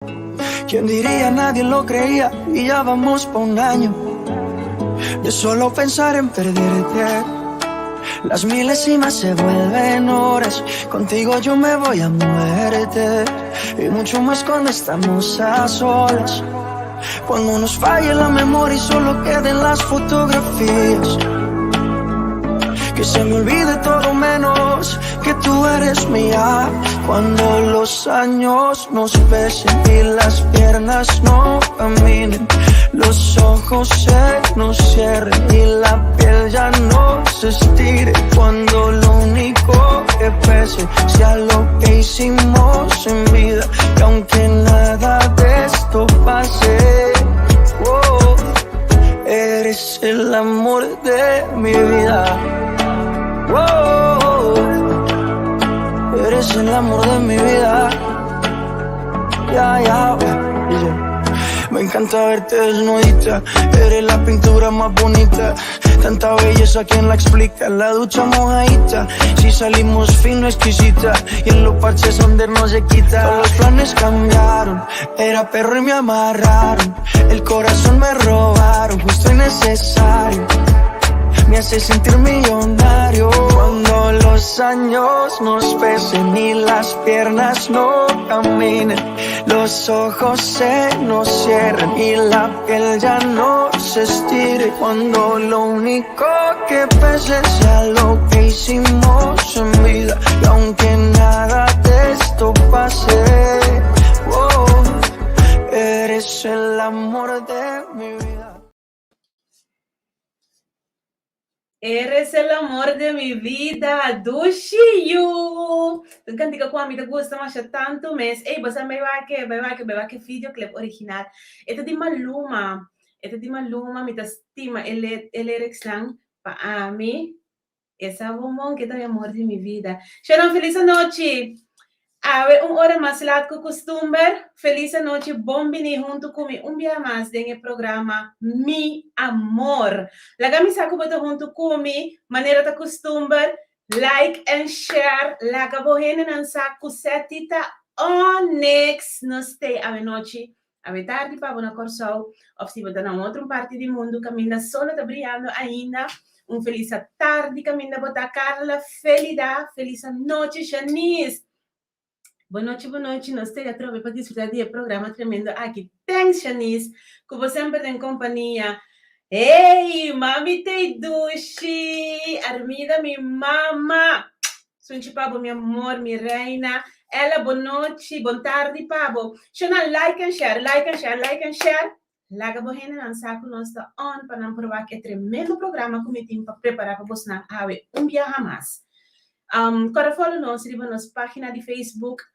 Quién diría, nadie lo creía y ya vamos pa un año de solo pensar en perderte. Las milésimas se vuelven horas, contigo yo me voy a muerte y mucho más cuando estamos a solas. Cuando nos falle la memoria y solo queden las fotografías. Que se me olvide todo menos que tú eres mía. Cuando los años nos pesen y las piernas no caminen, los ojos se nos cierren y la piel ya no se estire. Cuando lo único que pese sea lo que hicimos en vida. Y aunque nada de esto pase, oh, eres el amor de mi vida. Oh, eres el amor de mi vida. Ya, ya, dice. Me encanta verte desnudita. Eres la pintura más bonita. Tanta belleza, ¿quién la explica? La ducha mojadita. Si salimos fino, exquisita. Y en los parches donde no se quita. Todos los planes cambiaron. Era perro y me amarraron. El corazón me robaron. Justo y necesario. Me hace sentir millonario. Cuando los años nos pesen y las piernas no caminen, los ojos se nos cierren y la piel ya no se estire. Cuando lo único que pese sea lo que hicimos en vida. Y aunque nada de esto pase, oh, eres el amor de mi vida. Eres el amor de mi vida, dushi yu. Un cantica cu ami ta gusta masha tanto mes. Ey, bosa bay wak e, bay wak e, bay wak e videoclip original. E ta di Maluma. E ta di Maluma, mi ta stima e le e lyrics nan pa ami. Esa bomon ke ta mi amor di mi vida. Sharon, feliz anochi. Awe un ora mas lat ku kustumber. Felis anochi, bon bini huntu ku mi un bia mas den e programa Mi Amor. Laga mi sa ku bo ta huntu ku mi, manera ta kustumber, like and share, laga bo hendenan sa ku Setty ta on next. Nos stay awe nochi, awe tardi pa bo na Kòrsou òf si bo ta na un otro parti di mundu kaminda solo ta briando ainda. Un felis tardi kaminda bo ta Carla Felida, felis anochi Shanice. Bon nochi, bon nochi, nos ta atrobe pa disfruta di e programa tremendo aki. Thanks Shanice, ku bo semper den kompania. Hey, mami tei dushi, Armida mi mama. Sunchi pa bo mi amor, mi reina. Ella, bon nochi, bon tardi pa bo. Shona, like and share, like and share, like and share. Laga bo hendenan sa ku nos ta on pa nan por wak e tremendo programa ku mi tin pa prepará pa bosnan awe un biaha mas. Kòrda follow nos riba nos página di Facebook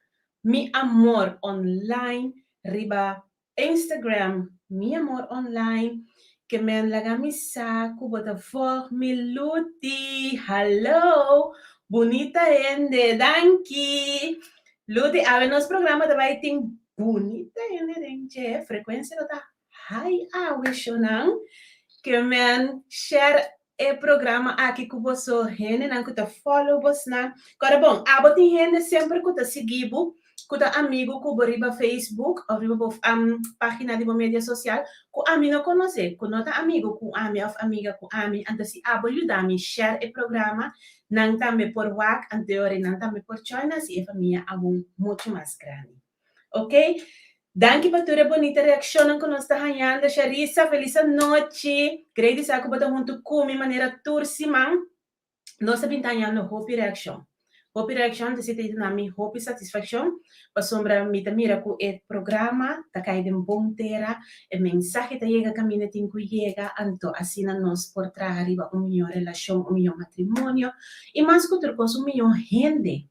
Mi Amor Online, riba Instagram Mi Amor Online. Ke men laga mi sa ku bo ta volg mi Luti. Hallo! Bunita hende! Danki! Luti, awe nos programa ta bai tin Bunita hende den dje frecuencia lo ta high awe shownan ke men share e programa aki ku boso hendenan ku ta follow bosnan kòrda bon abo tin hende semper ku ta sigui bo ku ta amigo ku bo riba Facebook of riba bo pagina di bo media social ku ami no konosé ku no ta amigo ku ami of amiga ku ami anto si abo yuda mi share e programa nan tambe por wak anto e ora nan tambe por join asi e famia aun muchu mas grandi. Ok danki pa tur e bonita reaccionnan cu nos ta hañando Sharissa feliz anochi Grady sa cu bo ta hunto cu mi manera tur siman nos ta bin ta hañando hopi reaccion hopi reaccion ta esey ta duna mi hopi satisfaccion pasobra mi ta mira cu e programa ta cay den bon tera e mensahe ta yega caminda tin cu yega anto asina nos por traha riba un miyor relacion un miyor matrimonio y mas cu tur cos un miyor hende.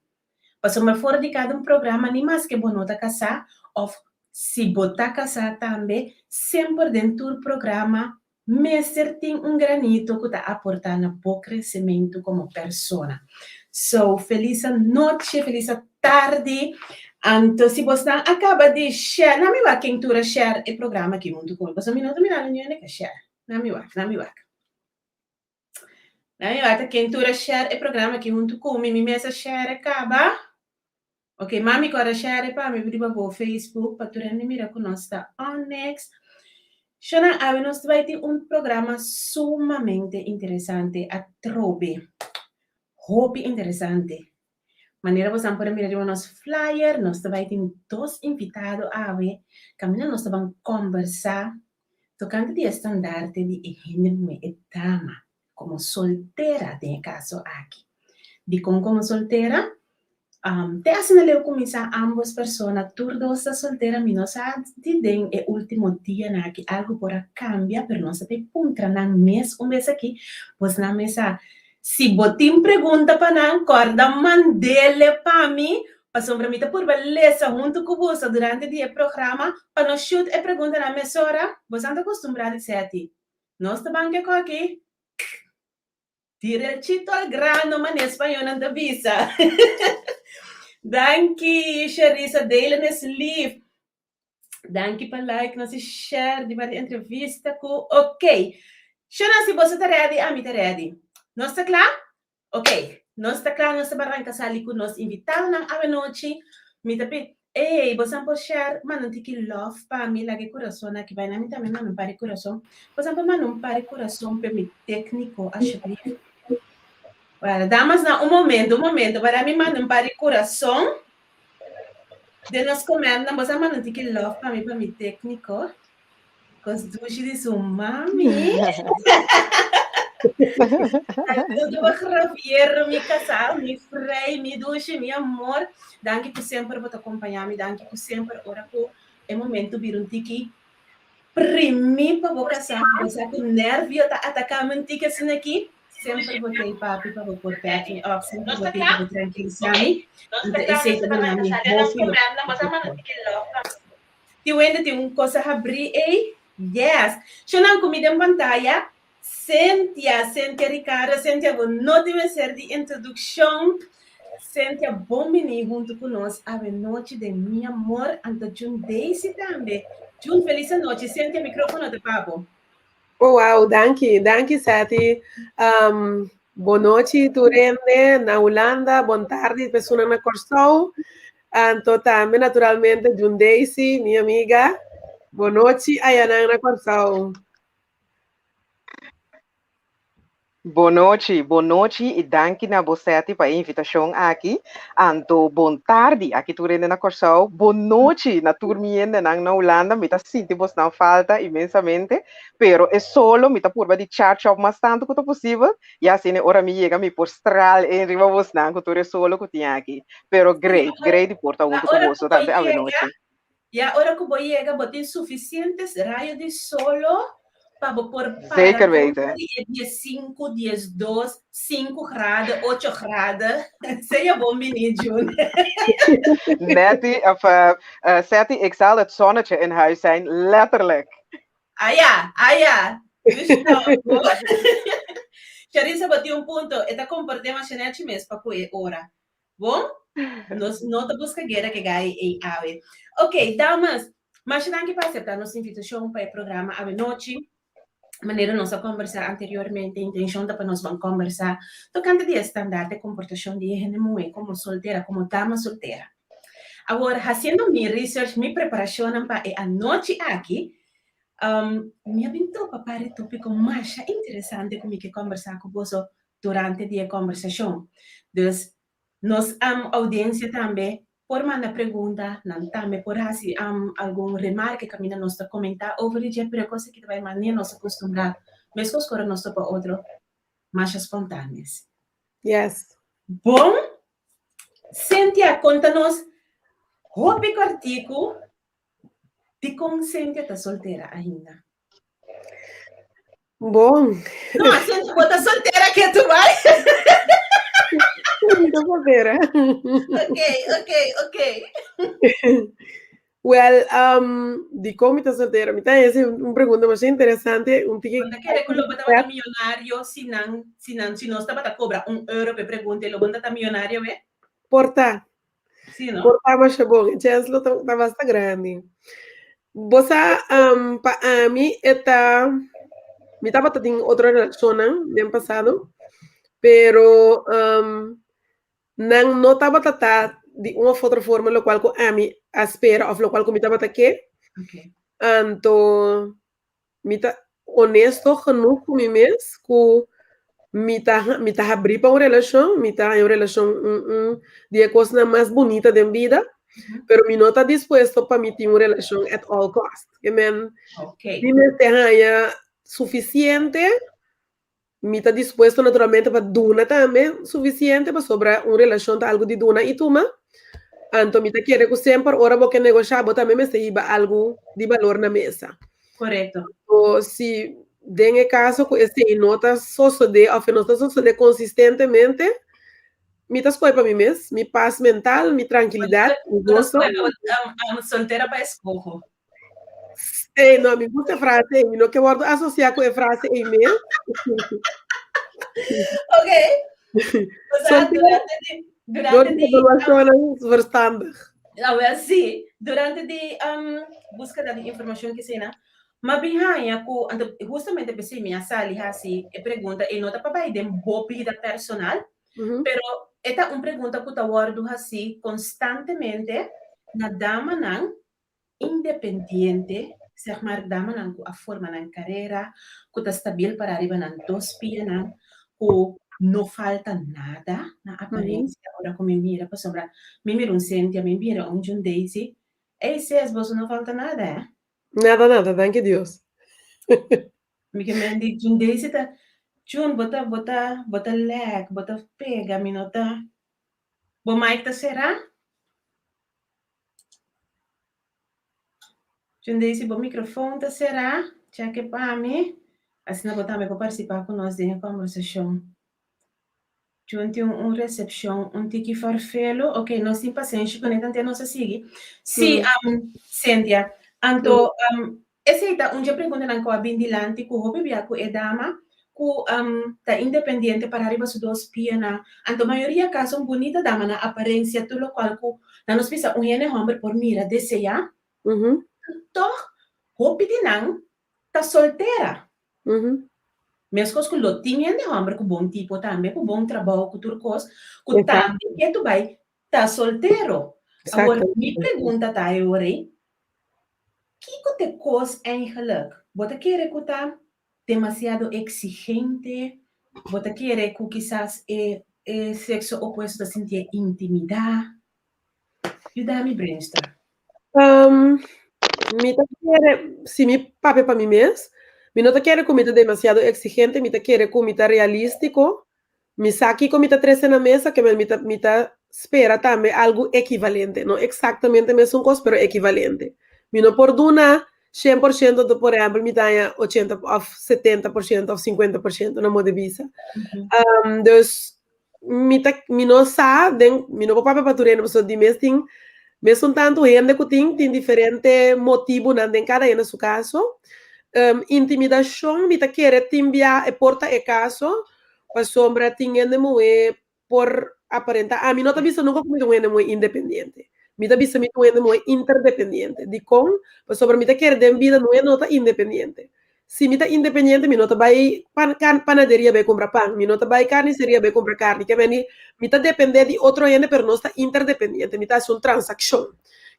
Pasobra for di kada un programa ni maske bo no ta kasá òf si bo ta kasá tambe, semper den tur programa mester tin un granito ku ta aportá na bo kresementu komo persona. So, felis anochi, felis atardi. Anto si bosnan a kaba di share, nan mi wak ken tur a share e programa aki huntu ku mi, pasobra mi no ta mirando niun hende ku a share. Nan mi wak, nan mi wak. Nan mi wak ta ken tur a share e programa aki huntu ku mi, mi mes a share kaba. Ok, mami kòrda share pa mi riba bo Facebook pa tur hende mira ku nos ta on next. Shona, awe nos ta bai tin un programa sumamente interesante atrobe. Hopi interesante. Manera bosan por a mira riba nos flyer, nos ta bai tin dos invitado awe kaminda nos ta ban kòmbersá tokante di e standarte di e hende muhé, e dama, komo soltera den e kaso aki. Dikon komo soltera? Te asina leu kuminsá ámbos persona tur dos ta soltera, mi no sa di den e último dianan aki algu por a kambia, pero nos ta bay puntra nan mes un bes aki, bos nan mes sa. Si bo tin pregunta pa nan, kòrda mand'ele pa mi, pasobra mi ta purba lesa huntu ku boso durante di e programa pa no shoot e preguntanan mesora. Bosan ta kustumbrá di seti. Nos ta ban ke koki. Direchito al grano mane españolnan ta bisa. Danki Sherisa, Dalen es lief. Danki pa like nos y share di bari entrevista ku. Ok. Shona, si boso ta ready, ami ta ready. Nos ta kla? Ok. Nos ta kla, nos ta baranka sali ku nos invitadonan awenochi. Mi ta pi, Ey, bosan por share, manda un tiki love pa mi, laga e kurason aki bai na mi tambe manda un par di kurason. Bosan por manda un par di kurason pe mi tekniko alsjeblieft. Wara, damas na un momento, un momento, para mi manda un par di kurason den nos komentnan, bosan manda un tiki love pa mi, pa mi tekniko. Kos dushi di su mami. Saludo pa Javier, mi kasá, mi frei, mi dushi, mi amor. Danki ku semper bo ta kompañá mi. Danki ku semper ora ku e momento bira un tiki primí pa bo kasá, bo sa ku nervio ta ataká mi un tiki asina aki, semper bo t'ei papi pa bo por back me up, semper bo t'ei pa bo trankilisá mi. Anto esei ta duna mi hopi hopi. Tin wende tin un cosa habrí ei? Yes! Shonnan cu mi den pantaya, Cynthia, Cynthia Ricardo, Cynthia bo no tin mester di introduccion. Cynthia bon bini hunto cu nos awe nochi den Mi Amor, anto June Daisy tambe. June feliz anochi, Cynthia microfono ta pa bo. Oh wow, danki, danki Sati. Um, bon nochi tur hende na Hulanda, bon tardi personan na Kòrsou. Anto tambe naturalmente Jun Daisy, mi amiga. Bon nochi ayanan na Kòrsou. Bon nochi, bon nochi i danki na bo Seti pa e invitashon aki. Anto bon tardi aki tur hende na Kòrsou, bon nochi na tur mi hendenan na Hulanda, mi ta sinti bosnan falta inmensamente, pero e solo mi ta purba di charge up mas tantu ku ta posibel, ya asina e ora mi yega mi por straal in riba bosnan ku tur e solo ku tin aki. Pero great, great di por ta huntu ku boso tambe awe nochi. Ya ora ku bo yega bo tin sufisiente rayo di solo pa bo por para Zeker kontra weten. di e diesinku, diesdos, sinku graden, ocho graden. Sea bon bini, June. Nettie, of eh, eh, Setty, ik zal het zonnetje in huis zijn, letterlijk. Ah ja, ah ja. Dus nou, Charissa, bo tin un punto. E ta komport'é masha nechi mes pa ku e ora. Bon? Nos no ta buska guera ke gai ei awe. Ok, damas, masha danki pa aseptá nos invitashon pa e programa awe nochi. Manera nos a kombersá anteriormente, intenshon ta pa nos ban kombersá tokante di e standaard di komportashon di e hende muhé komo soltera, komo dama soltera. Awor, hasiendo mi research, mi preparashonnan pa e anochi aki, mi a bin topa par di tópiko masha interesante ku mi ke kombersá ku boso durante di e kòmbersashon. Dus nos oudiensia tambe por manda pregunta, nan tambe por hasi algun remarke kaminda nos ta komentá over di dje, pero e kos aki ta bai manera nos a kustumbrá, meskos ku ora nos topa otro masha spontanes. Yes. Bon, Cynthia, konta nos hopi kòrtiku dikon Cynthia ta soltera ainda. Bon. No, Cynthia, bo ta soltera ke tu bai? Mi ta soltera. Ok, ok, ok. Well, um, dikon mi ta soltera? Mi ta hasi un pregunta masha interesante, un tiki. Bo ta kere ku lo bo tabata millonario si nan, si nan, si nos tabata kobra un euro p'e pregunta, lo bo no ta millonario we? Por ta. Sí, no? Por ta masha bon, e chance lo ta, ta basta grandi. Bo sa, um, pa ami e ta, mi tabata tin otro relashonnan den pasado, pero um, nan no tabata ta di un of otro forma lokual ku ami a spera òf lokual ku mi tabata ke. Anto mi ta honesto genoeg ku mi mes ku mi ta mi ta habrí pa un relashon, mi ta haña un relashon un un di e kosnan mas bunita den bida, pero mi no ta dispuesto pa mi tin un relashon at all cost. Ke men mi mester haña sufisiente, mi ta dispuesto naturalmente pa duna tambe sufisiente pasobra un relashon ta algu di duna i tuma. Anto mi ta kere ku semper ora bo ke negoshá bo tambe mester hiba algu di balor na mesa. Korekto. Anto si den e kaso ku esei no ta sosodé òf e no ta sosodé konsistentemente, mi ta skohe pa mi mes, mi pas mental, mi trankilidat, mi goso. Soltera pa eskoho. Ey, no, mi gusta e frase ei. Mi no ke wòrdu asosiá ku e frase ei mes. Ok. Osea, durante di, durante di, Evaluacionnan verstandig. Awel, sí. Durante di um, búskeda di informashon kisina, m'a bin haña ku, anto hustamente p'esei mi a sali hasi e pregunta, e no ta pa bai den bo bida personal, pero e ta un pregunta ku ta wòrdu hasí konstantemente na damanan independiente, zeg maar damanan ku a forma nan karera, ku ta stabil pará riba nan dos pianan, ku no falta nada na aparensia ora ku mi mira, pasobra mi mira un Cynthia, mi mira un June Daisy, ey sis, boso no falta nada eh. Nada nada, danki Dios. Mi ke men di June Daisy ta, June bo ta bo ta bo ta lèk, bo ta pega, mi no ta, bo mic ta será? Jundesi, bo microfoon ta será. Check pa mi. Asina bo tambe por participá ku nos den e kòmbersashon. Jun tin un resepshon un tiki farfelu. Ok, nos tin pasenshi kuné tante nos a sigui. Sí, Cynthia. Anto, Esei ta un dje preguntanan ku a bin dilanti ku hopi bia ku e dama ku ta independiente para riba su dos pianan. Anto mayoria kaso un bunita dama na aparensia tur lokual ku na nos bisa un hende hòmber por mira deseá, tòg hopi di nan ta soltera. Meskos ku lo tin hende hòmber ku bon tipo tambe, ku bon trabou, ku tur kos, ku tambe ke tu bai ta soltero. Awor mi pregunta ta e ora ei, Kiko t'e kos eigenlijk? Bo ta kere ku ta demasiado eksigente? Bo ta kere ku kisas e e sekso opuesto ta sintié intimidá? Yuda mi brainstorm. Mi ta kere, si mi papia pa mi mes, mi no ta kere ku mi ta demasiado eksigente, mi ta kere ku mi ta realístiko. Mi sa kiko mi ta trese na mesa, ke mi ta mi ta spera tambe algu ekivalente, no eksaktamente mesun kos, pero ekivalente. Mi no por duna shen por shento, anto por ehèmpel mi ta haña ochenta òf setenta por shento òf sinkuenta por shento na modo di bisa. Dus mi ta mi no sa den mi no por papia pa tur hende pasobra di mes tin mesun tantu hende ku tin tin diferente motibunan den kada hende su kaso. Intimidashon mi ta kere tin bia e por ta e kaso, Pasobra tin hende muhé por aparentá. Ami no ta bisa nunka ku mi ta un hende muhé independiente. Mi ta bisa mi ta un hende muhé interdependiente. Dikon? Pasobra mi ta kere den bida no hende no ta independiente. Si mi ta independiente mi no ta bai pan panaderia bai kumpra pan, mi no ta bai karniseria bai kumpra karni. Ke men mi ta dependé di otro hende pero nos ta interdependiente, mi ta hasi un transakshon.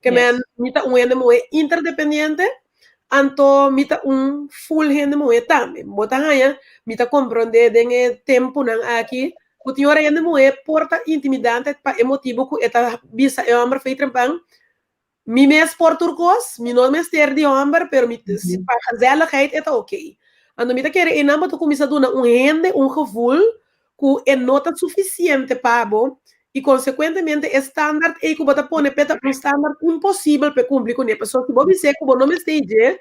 Ke men mi ta un hende muhé interdependiente. Anto mi ta un full hende muhé tambe. Bo ta haña, mi ta komprondé den e tempunan aki ku tin ora hende muhé por ta intimidante pa e motibu ku e ta bisa e hòmber fei trempan, mi mes por tur kos, mi no mester di hòmber, pero mi pa gezelligheid e ta oké. Anto mi ta kere einan bo ta kuminsá duna un hende un gevoel ku e no ta sufisiente pa bo i konsekuentemente e standaard ei ku bo ta pone p'e ta un standaard imposibel p'e kumpli kuné. Pasobra si bo bis'é ku bo no mester dje,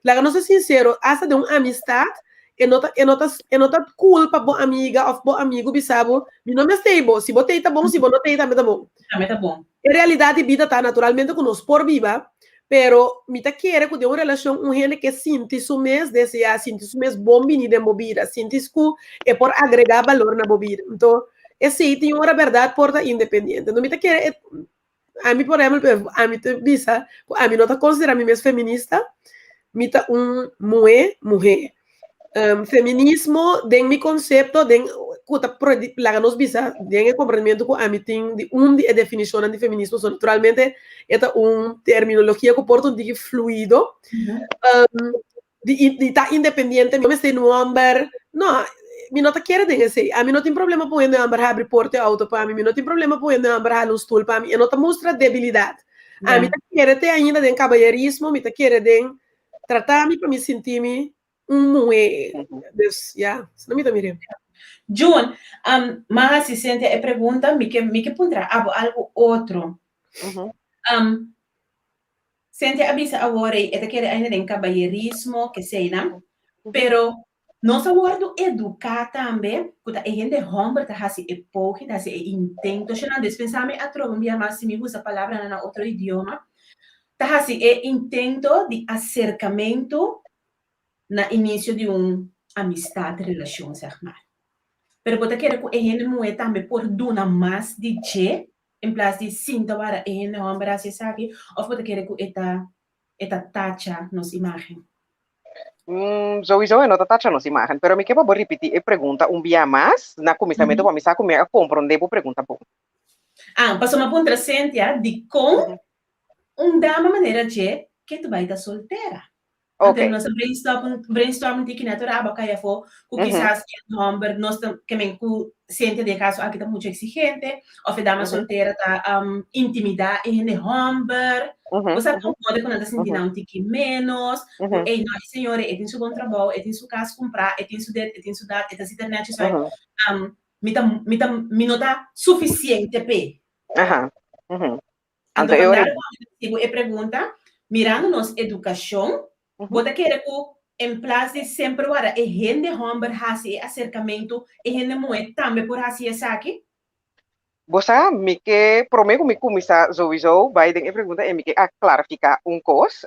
laga nos ta sinsero, asta den un amistat e no ta e no ta e no ta cool pa bo amiga òf bo amigu bisa bo, mi no mester bo, si bo t'ei ta bon, si bo no t'ei tambe ta bon. Tambe ta bon. E realidat di bida ta naturalmente ku nos por biba, pero mi ta kere ku den un relashon un hende ke sinti su mes deseá, sinti su mes bon bini den bo bida, sinti ku e por agregá balor na bo bida. Anto esei tin ora bèrdat por ta independiente. Anto mi ta kere e ami por ehèmpel ami ta bisa ku ami no ta konsiderá mi mes feminista, mi ta un muhé muhé. Feminismo den mi konsepto, den ku ta laga nos bisa den e komprendimentu ku ami tin di un di e definishonnan di feminismo, so naturalmente e ta un terminologia ku por ta un tiki fluido, di di ta independiente, mi no mester un hòmber, no, mi no ta kere den esei. Ami no tin problema pa un hende hòmber habri porta e outo pa mi, mi no tin problema pa un hende hòmber hala un stul pa mi, e no ta mustra debilidat. Ami ta kere te ainda den kabayerismo, mi ta kere den trata mi pa mi sinti mi un muhé. Dus ya, asina mi ta mir'é. June, um, m'a hasi Cynthia e pregunta, mi ke mi ke puntra abo algu otro. Um, Cynthia a bisa awor ei e ta kere ainda den kabayerismo, keseinan, pero nos a wòrdu eduká tambe ku ta e hende hòmber ta hasi e poging, ta hasi e intento. Shonnan, dispensá mi atrobe un bia mas si mi usa palabranan na otro idioma, ta hasi e intento di aserkamentu na inisio di un amistat, relashon, sèg mar. Pero bo ta kere ku e hende muhé tambe por duna mas di dje en plas di sinta wara e hende hòmber hasi esaki òf bo ta kere ku e ta e ta tacha nos imágen? Souiso e no ta tacha nos imágen, pero mi ke pa bo ripití e pregunta un bia mas na kuminsamentu pa mi sa ku mi a komprondé bo pregunta bon. Ah, pasobra mi a puntra Cynthia dikon un dama manera dje ke ta bai ta soltera. Ok. Anto nos a brainstorm, brainstorm tiki net ora abo kai afó ku kisas e hòmber nos ta ke men ku Cynthia den e kaso aki ta muchu eksigente òf e dama soltera ta intimidá e hende hòmber. Bo sa kon moda ku nan ta sinti nan un tiki ménos, ku ey no e señor e tin su bon trabou, e tin su kas kumprá, e tin su dit, e tin su dat, e ta sita nèchi so mi ta mi ta mi no ta sufisiente p'e. Aha. Mhm. Anto Anto e ora vandaar ku mi ta hasi bo e pregunta, mirando nos edukashon, bo ta kere ku en plas di semper wara e hende hòmber hasi e aserkamentu, e hende muhé tambe por hasi esaki? Bo sa, mi ke, promé ku mi kuminsá souiso bai den e pregunta ei, mi ke a klarifiká un kos.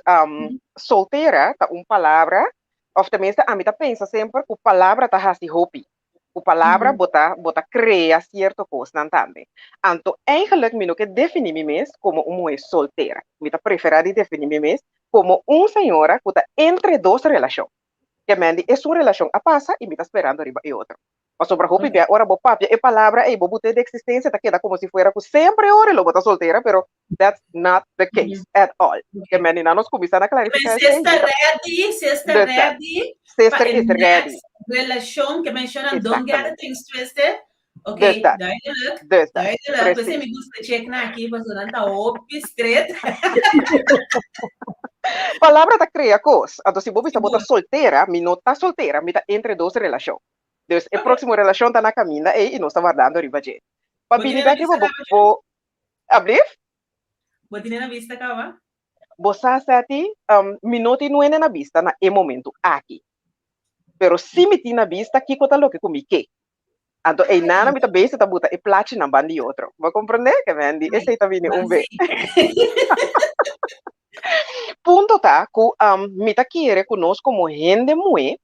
Soltera ta un palabra, òf tenminste ami ta pensa semper ku palabra ta hasi hopi. Ku palabra bo ta bo ta krea sierto kosnan tambe. Anto eigenlijk mi no ke definí mi mes komo un muhé soltera. Mi ta preferá di definí mi mes komo un señora ku ta entre dos relashon. Ke men di esun relashon a pasa i mi ta sperando riba e otro. Pasobra hopi bia ora bo papia e palabra ei bo but'é di eksistensia ta keda komo si fuera ku semper e ora lo bo ta soltera pero that's not the case at all. Ke men di nan nos kuminsá na klarifiká esei. Sister ready, sister Dus dat. ready. Sister Pa e is ready. next relashon ke menshonan don't get the Exactamente. things twisted. Ok, Dus dat. duidelijk. Dus dat. Duidelijk. P'esei Precies. mi gusta check na aki, pasobra nan ta hopi stret. Palabra ta krea kos. Anto si bo bisa bo ta Sigur. soltera, mi no ta soltera, mi ta entre dos relashon. Dus e Ok. próksimo relashon ta na kaminda ei i nos ta wardando riba dje. Pa Bo bini tene na bèk riba bista bo kaba, bo ablief? Bo tene na bista kaba? Bo sa, Seti, mi no tin nuende na bista na e momentu aki. Pero si mi tin na bista kiko ta loke ku mi ke. Anto einana mi ta bezig ta buta e plachinan ban di otro. Bo a komprendé? Ke men di esei ta bini un be. Punto ta ku mi ta kere ku nos komo hende muhé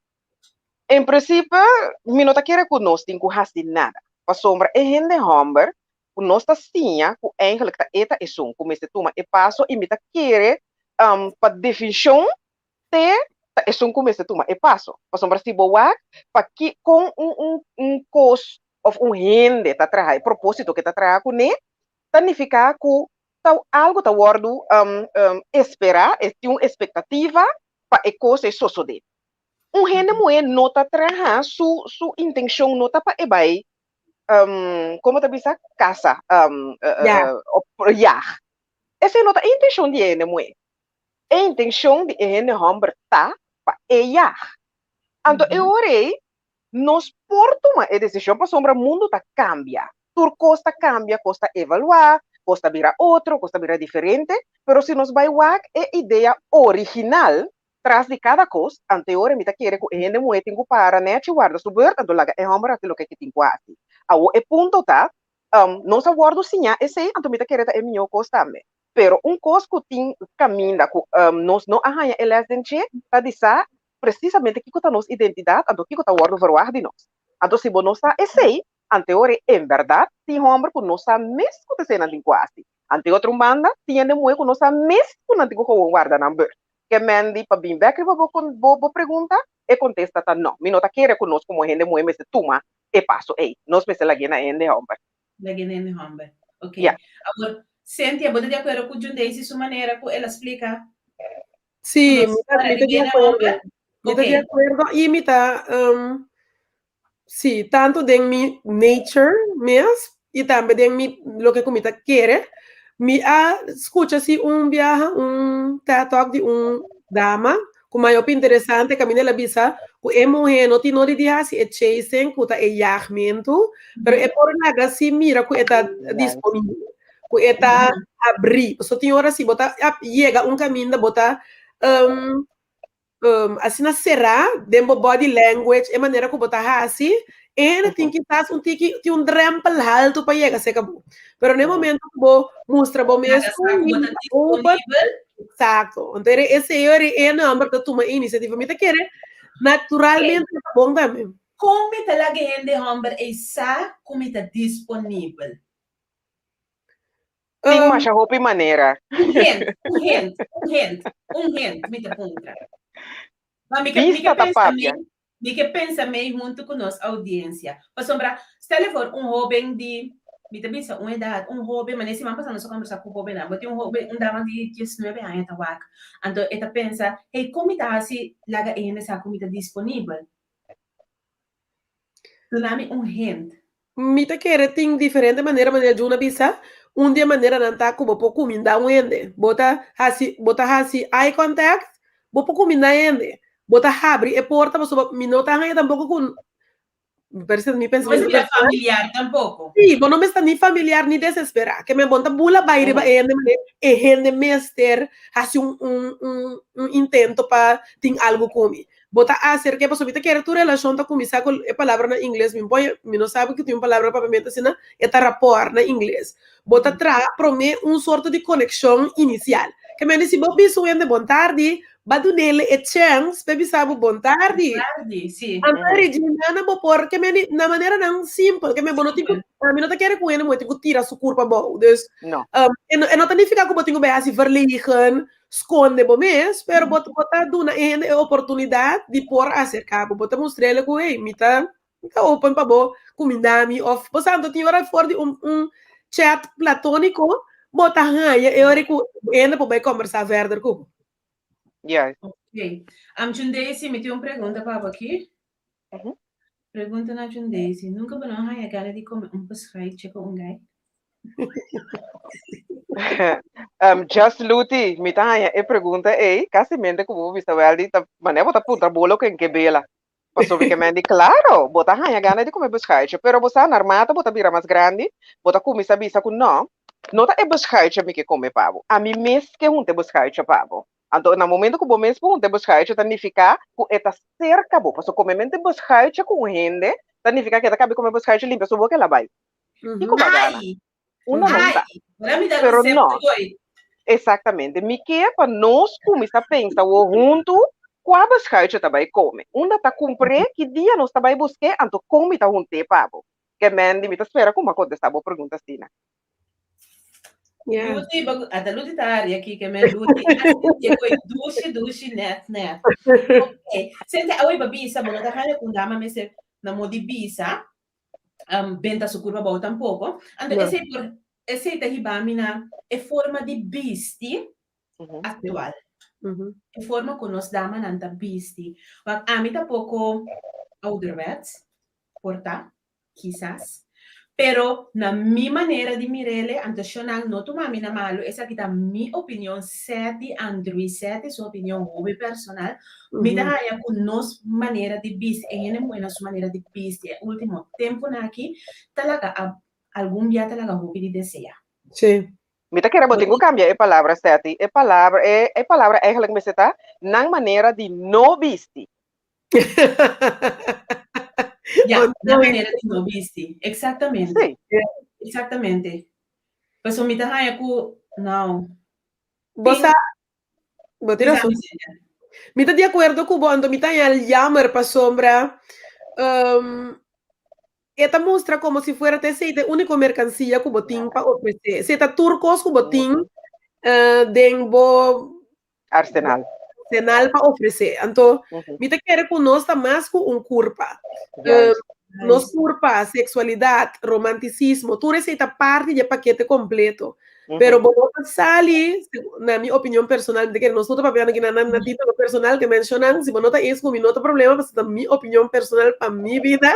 En principe, mi no ta kere ku nos tin ku hasi nada, pasobra e hende hòmber ku nos ta siña ku eigenlijk ta e ta esun ku mester tuma e paso i mi ta kere pa definshon te ta esun ku mester tuma e paso. Pasobra si bo wak pa ki kon un un un kos òf un hende ta traha e propósito ku e ta traha kuné ta nifiká ku ta algu ta wòrdu esperá, e tin un espektativa pa e kos ei sosodé. Un hende muhé no ta traha, su su intenshon no ta pa e bai, komo ta bisa, kasa, yag. Esei no ta e intenshon di e hende muhé. E intenshon di e hende hòmber ta pa e yag. Anto e ora ei nos por tuma e desishon pasobra mundu ta kambia. Tur kos ta kambia, kos ta evaluá, kos ta bira otro, kos ta bira diferente, pero si nos bai wak e idea original tras di kada kos, anteora mi ta kere ku e hende muhé tin ku para nèchi warda su bùrt, anto laga e hòmber hasi loke ke tin ku hasi. Awor e punto ta, nos a wòrdu siñá esei, anto mi ta kere ta e mihó kos tambe. Pero un kos ku tin kaminda ku nos no a haña e lès den dje ta di sa presisamente kiko ta nos identidat, anto kiko ta wòrdu verwagt di nos. Anto si bo no sa esei, anteora en bèrdat tin hòmber ku no sa mes ku ta esei nan tin ku hasi. Ante otro un banda, tin hende muhé ku no sa mes ku nan tin ku gewoon warda nan bùrt. Ke Mandy, pa bin bèk riba bo bo pregunta, e kontesta ta nò. Mi no ta kere ku nos komo hende muhé mester tuma e paso ei. Nos mester lag'é na hende hòmber. Lag'é na hende hòmber. Ok. Ya. Awor, Cynthia, bo ta di akuerdo ku Jundaisy su manera ku el a splika? Sí, Ku nos mi ta, para mi ta di lag'é na akuerdo. hòmber? Mi ta Ok. di akuerdo i mi ta, sí, tantu den mi nature mes i tambe den mi loke ku mi ta kere. Mi a skucha si un biaha un TED Talk di un dama ku mayopi interesante kaminda el a bisa ku e muhé no tin nodi di hasi e chasing ku ta e yagmentu, pero e por laga si mira ku e ta disponibel, ku e ta abrí. Pasobra tin ora si bo ta yega un kaminda bo ta asina será den bo body language, e manera ku bo ta hasi, e hende tin kisas un tiki, tin un drèmpel haltu pa yega serka bo. Pero na e momento ku bo mustra bo mes Laga sa ku bo ta open, disponibel. Eksakto. Anto e esei ora e hòmber ta tuma e inisiativa. Mi ta kere naturalmente ta bon tambe. Kon mi ta laga e hende hòmber ei sa ku mi ta disponibel? Tin masha hopi manera. Un hint, un hint, un hint, un hint mi ta puntra. Ma mi ke, mi ke Bista ta pensa papia. mei, mi ke pensa mei huntu ku nos audiencia. Pasobra, stel je voor un hoben di, mi ta bisa un edad, un hoben, manera siman pasa nos a kombersa ku hobennan, bo tin un hoben, un dama di diesnuebe aña ta wak, anto e ta pensa, hey, kon mi ta hasi laga e hende sa ku mi ta disponibel? Duna mi un hint. Mi ta kere tin diferente manera, manera Juna bisa, un di e maneranan ta ku bo por kumindá un hende. Bo ta hasi, bo ta hasi eye contact, bo por kumindá hende. Bo ta habri e porta pasobra mi no ta haña tampoko ku, mi parece mi No pensamentu mester bira personal. familiar tampoko. Sí, bo no mester ni familiar ni desesperá. Ke men bo no ta bula bai riba e hende manera e hende mester hasi un un un un intento pa tin algu ku mi. Bo ta aserk'é pasobra mi ta kere tur relashon ta kuminsá ku e palabra na ingles. Mi pon mi no sabi ku tin un palabra papiamentu asina, e ta rapport na ingles. Bo ta traha promé un sorto di konekshon inisial. Ke mende si bo bisa un hende bon tardi, ba dun'el e chèns p'e bisa bo bon tardi. Bon tardi, si. Anto Regina, bo por ke mende na maneranan simpel, ke mende bo no tin ku, ami no ta kere ku un hende muhé tin ku tira su kurpa abou. Dus, No. e no ta nifiká ku bo tin ku bai hasi verlegen skonde bo mes, pero bo bo ta duna e hende e oportunidat di por aserká bo. Bo ta mustr'el ku, hey, mi ta mi ta open pa bo kumindá mi òf bo sa anto tin ora for di un un chat platóniko bo ta haña e ora ku e hende por bai kòmbersá verder ku bo. Juist. Ok. Am Chundeisi, mi tin un pregunta pa bo aki. Pregunta na Chundeisi, nunka bo no a haña gana di kome un beschuitje ku un gai? Just Luti, mi ta haña e pregunta ei, kasi mente ku bo bisa Weldy, ta manera bo ta puntra bolo ken ke bela. Pasobra ke men di, klaro, bo ta haña gana di kome beschuitje, pero bo sa narmata bo ta bira mas grandi, bo ta kuminsá bisa ku no, no ta e beschuitje mi ke kome pa bo, ami mes ke hunta e beschuitje pa bo. Anto na momento ku bo mes por hunta e beschuitje ta nifiká ku e ta serka bo, pasobra komementu e beschuitje ku un hende ta nifiká ku e ta kabi kome beschuitje limpia su boka el a bai. Kiko bo a gana? Ai! Unda nos ta. Ai! Ora mi da Pero recepto no. goy. Exactamente. Mi ke pa nos kuminsá pensa awor huntu kua beschuitje ta bai kome. Unda ta kumpr'é, ki dia nos ta bai busk'é, anto kon mi ta hunt'é pa bo. Ke Mandy, mi ta spera ku mi a kontestá bo pregunta asina. Yeah. Luti, bagu, ata Luti ta ari aki, ke men Luti, así koy dushi, dushi, net, net. Ok. Sente, awor ba bisa, bo no ta haña ku un dama mester na modi bisa, um, benta su curva bou tampoco. Anto No. esei por esei ta hiba mi na e forma di bisti actual. E forma ku nos damanan ta bisti. Want ami ta poko ouderwets, por ta, kisas. Pero na mi manera di mirele, anto shonnan no tuma mi na malu, esaki ta mi opinion, Seti Andrui Seti su opinion hopi personal, Mi ta haña ku nos manera di bisti, e hende muhénan su manera di bisti e último tempunan aki ta laga algun bia ta laga hopi di deseá. Sí. Mi ta kere bo tin ku kambia e palabra, Seti. E palabra, e e palabra eigenlijk mester ta nan manera di no bisti. Ya, nan manera di no bisti. Eksaktamente. Sí. Eksaktamente. Pasobra mi ta haña ku, nou, Bo tin sa, Bo tin rason. Mi ta di akuerdo ku bo, anto mi ta haña jammer pasobra e ta mustra komo si fuera ta esei ta e úniko merkansia ku bo tin pa ofresé. Esei ta tur kos ku bo tin den bo Arsenal. Arsenal pa ofresé. Anto mi ta kere ku nos ta mas ku un kurpa. Nos kurpa, seksualidat, romantisismo, tur esei ta parti di e pakete kompleto. Pero bo no ta sali, na mi opinion personal, mi ta kere nos no ta papiando aki na título personal ke menshonan, si bo no ta eens ku mi no ta problema, pasobra ta mi opinion personal pa mi bida.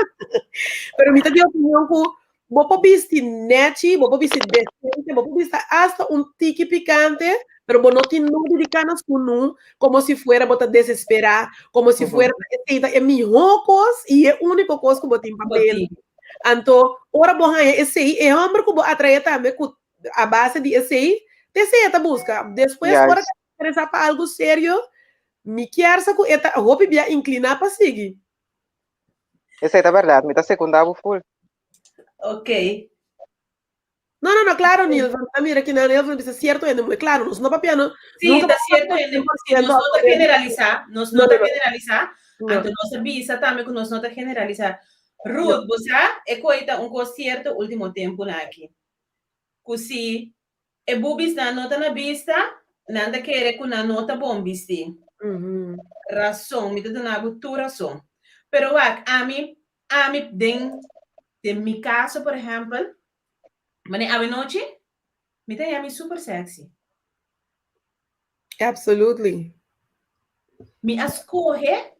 Pero mi ta di opinion ku bo por bisti nechi, bo por bisti desente, bo por bisti asta un tiki pikante, pero bo no tin nodi di kana sunu komo si fuera bo ta desesperá, komo si fuera esei ta e mihó kos i e úniko kos ku bo tin pa bende. Anto, ora bo haña esei, e hòmber ku bo atraé tambe ku a base di esei, ta esei e ta buska. Despues, ora ku e ta interesá pa algu serio, mi kier sa ku e ta hopi bia inkliná pa sigui. Esei ta bèrdat, mi ta sekundá bo ful. Ok. No, no, no, claro, Nilvan. Ah, mira, que na Nilvan bisa cierto hende muy claro. Nos no papia no. Sí, nunca ta cierto hende. 100% Nos no ta generalisá, nos no No, ta no, no. generalisá. No. Anto nos a bisa tambe ku nos no ta generalisá. Ruth, bo sa, e koi ta un kos sierto último tempunan aki. Ku si e bubisnan no ta na bista, nan ta kere ku nan no ta bon bistí. Rason, mi ta duna bo tur rason. Pero wak, ami, ami den, den mi kaso, por ehèmpel, Mane awenochi mi ta yami super sexy. Absolutely. Mi a scoge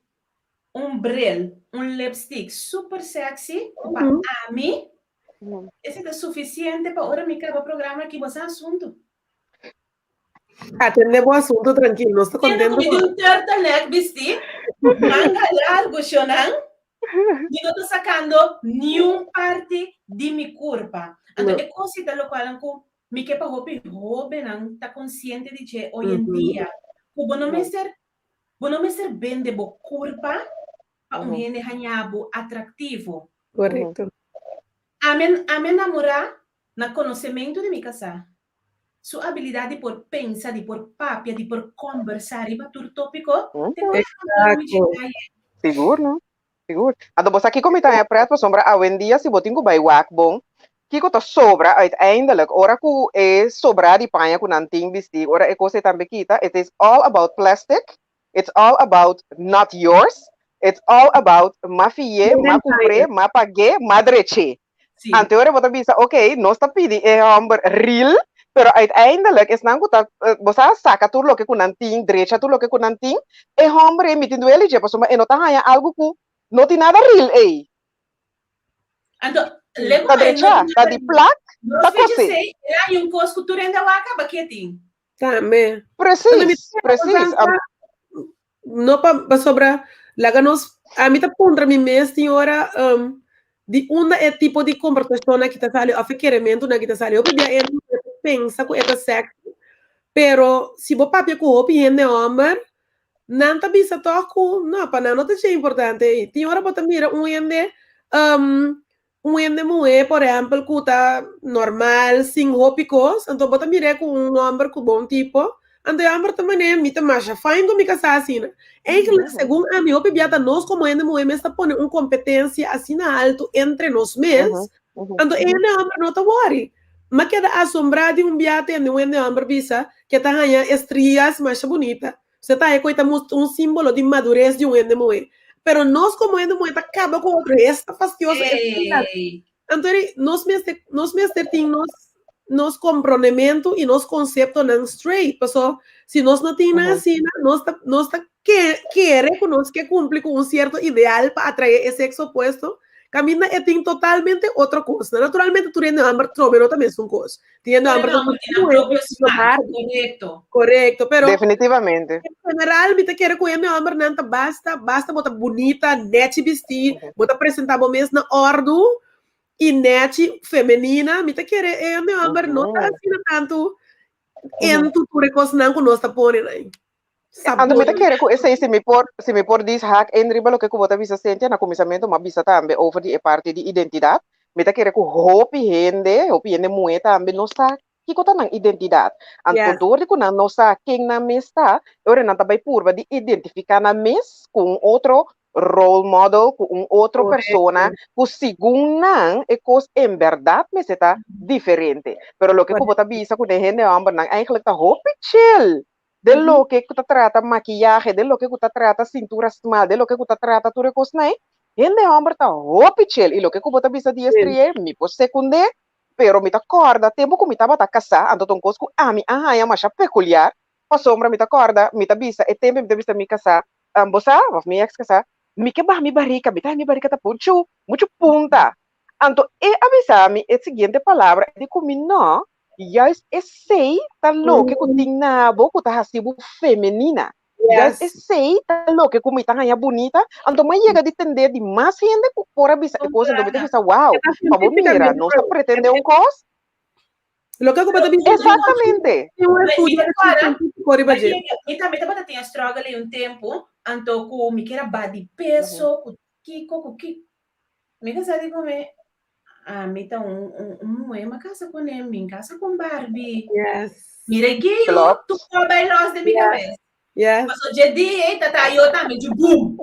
un bril, un lipstick super sexy cu pa ami ese ta suficiente pa ora mi caba programa aki bo sa asunto. Atende bo asunto trankil, nos ta Siendo contento cu mi con. tin un turtleneck bisti, manga largo shonan, mi no ta sacando niun parti di mi curpa. Anto No. e cosita locualnan cu mi ke pa hopi hobennan ta consciente di dje hoy en dia, cu bo no mester, bo no mester bende bo curpa pa un hende haña bo atractivo. Correcto. Ami, ami a namora na conocemento di mi casá. Su abilidat di por pensa, di por papia, di por kombersá riba tur tópiko, te ku e mi chega aye. Sigur, no? Sigur. Anto bo sa kiko mi ta haña pret pasobra awendia si bo tin ku bai wak bon, kiko ta sobra uiteindelijk ora ku e sobrá di paña ku nan tin bistí, ora e kos ei tambe kita, it is all about plastic, it's all about not yours, it's all about m'a fi'é, m'a kumpr'é, m'a pag'é, m'a drech'é. Sí. Ante ora bo ta bisa, ok, nos ta pidi e hòmber real, pero uiteindelijk esnan ku ta, bo sa saka tur loke ku nan tin, drecha tur loke ku nan tin, e hòmber ei mi tin duele dje, pasobra e no ta haña algu ku no tin nada real ei. Anto, lego Ta mai no drecha, tin ta nada di real. plak, Nos ta fecha kosé. sei, el a haña un kos ku tur hende a wak kaba ke tin. Tambe. Precies, precies. No pa pasobra laga nos ami ta puntra mi mes tin ora um, di unda e tipo di komportashonnan ki ta sali òf e kerementunan ki ta sali. Hopi bia e pensa ku e ta sexy, pero si bo papia ku hopi hende hòmber, nan ta bisa tòg ku no, pa nan no ta dje importante. Tin ora bo ta mira un hende um, Un hende muhé, por ehèmpel, ku ta normal, sin hopi kos, anto bo ta mir'é ku un hòmber ku bon tipo, anto e hòmber ta manera, mi ta masha fine ku mi kasá asina. Eigenlijk, segun ami, hopi bia ta nos komo hende muhé mes ta pone un kompetensia asina haltu entre nos mes, anto e hende hòmber no ta wòri. M'a keda asombrá di un bia tende un hende hòmber bisa ku e ta haña estrias masha bunita. Usted ta haña ku e ta mustra un símbolo di madures di un hende muhé. Pero nos komo hende muhé ta kaba ku otro, esta fastioso, esta Ey. Anto eri nos mester, nos mester tin nos, nos komprondementu i nos konseptonan straight. Paso si nos no tin nan asina, nos ta, nos ta ke, kere ku nos ke kumpli ku un sierto ideal pa atraé e sekso opuesto, kaminda e tin totalmente otro kos. Naturalmente tur hende hòmber trobe no ta mesun kos. Tin hende hòmber ta Pero tin nan propio smaak, korekto. Korekto, pero Definitivamente. en general mi ta kere ku hende hòmbernan ta basta, basta bo ta bunita, nèchi bistí, bo ta presentá bo mes na òrdu i nèchi, femenina, mi ta kere e hende hòmber no ta asina tantu into tur e kosnan ku nos ta pone nan. Anto mi ta kere ku esei si mi por si mi por dis hak in riba loke ku bo ta bisa Cynthia na kuminsamentu mi a bisa tambe over di e parti di identidat mi ta kere ku hopi hende hopi hende muhé tambe no sa kiko ta nan identidat anto dor di ku nan no sa ken nan mes ta e ora nan ta bai purba di identifiká nan mes ku un otro role model ku un otro persona ku segun nan e kos en bèrdat mester ta diferente pero loke ku bo ta bisa ku den hende hòmbernan eigenlijk ta hopi chill Den loke ku ta trata makiyahe, den loke ku ta trata sintura smal, den loke ku ta trata tur e kosnan ei, Hende hòmber ta hopi chel i loke ku bo ta bisa di e strié, mi por sekund'é, pero mi ta kòrda tempu ku mi tabata kasá, anto ta un kos ku ami a haña masha pekuliar, pasobra mi ta kòrda, mi ta bisa e tempu mi ta bisa mi kasá, bo sa, òf mi èks kasá, mi ke baha mi barika, mi ta haña mi barika ta muchu, muchu punta. Anto e a bisa mi e siguiente palabra, e di ku mi nò, juist esei ta loke ku tin na bo ku ta hasi bo femenina. Juist esei ta loke ku mi ta haña bunita. Anto mi a yega di tende di mas hende ku por a bisa e kos, anto mi ta bisa, wow, pa bo mira, nos ta pretende un kos. Loke ku bo ta bisa. Exactamente. Tin un estudio científico riba dje. Mi tambe tabata tin e struggle ei un tempu, anto ku mi kier a baha di peso, ku kiko, ku kiko. Mi ta sa di come ami ta un un un muhe m'a casa con e mi casa con Barbie. Yes. Mira e guio Klopt. tu por bay los den mi Yes. cabes. Yes. Paso dje dia ei tata yo tambe dje boom.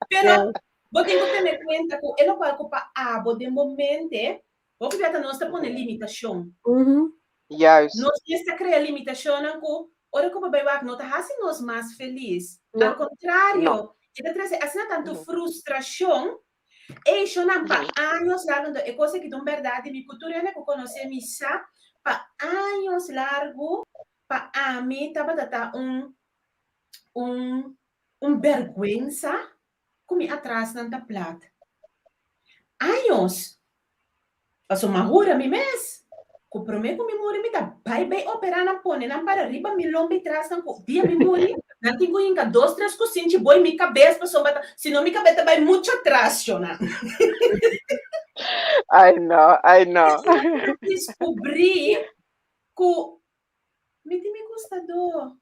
Pero Yes. bo tin cu tene cuenta cu e locual cu pa abo den bo mente hopi bia ta nos ta pone limitacion. Mhm. Juist. Nos mes ta crea limitacionnan cu ora cu bo bay wak no ta haci nos mas feliz. No. Al contrario, No. e ta trece asina tanto frustracion. Eishonan pa años largo, enton e cos aki ta un berdad di mi cu tur hende cu conoce mi sa, pa años largo pa ami tabata ta un un un berguensa cu mi atrasnan ta plat. Años! Pasobra mi a hura mi mes cu prome cu mi muri mi ta bay bay opera nan pone nan para riba mi lomba y trasnan cu dia mi muri nan tin cu hinca dos tres cusinchi boy mi cabes pasobra ta sino mi cabes ta bay mucho atras shona. Ay no, ay no. Descubri cu mi tin mi gustador.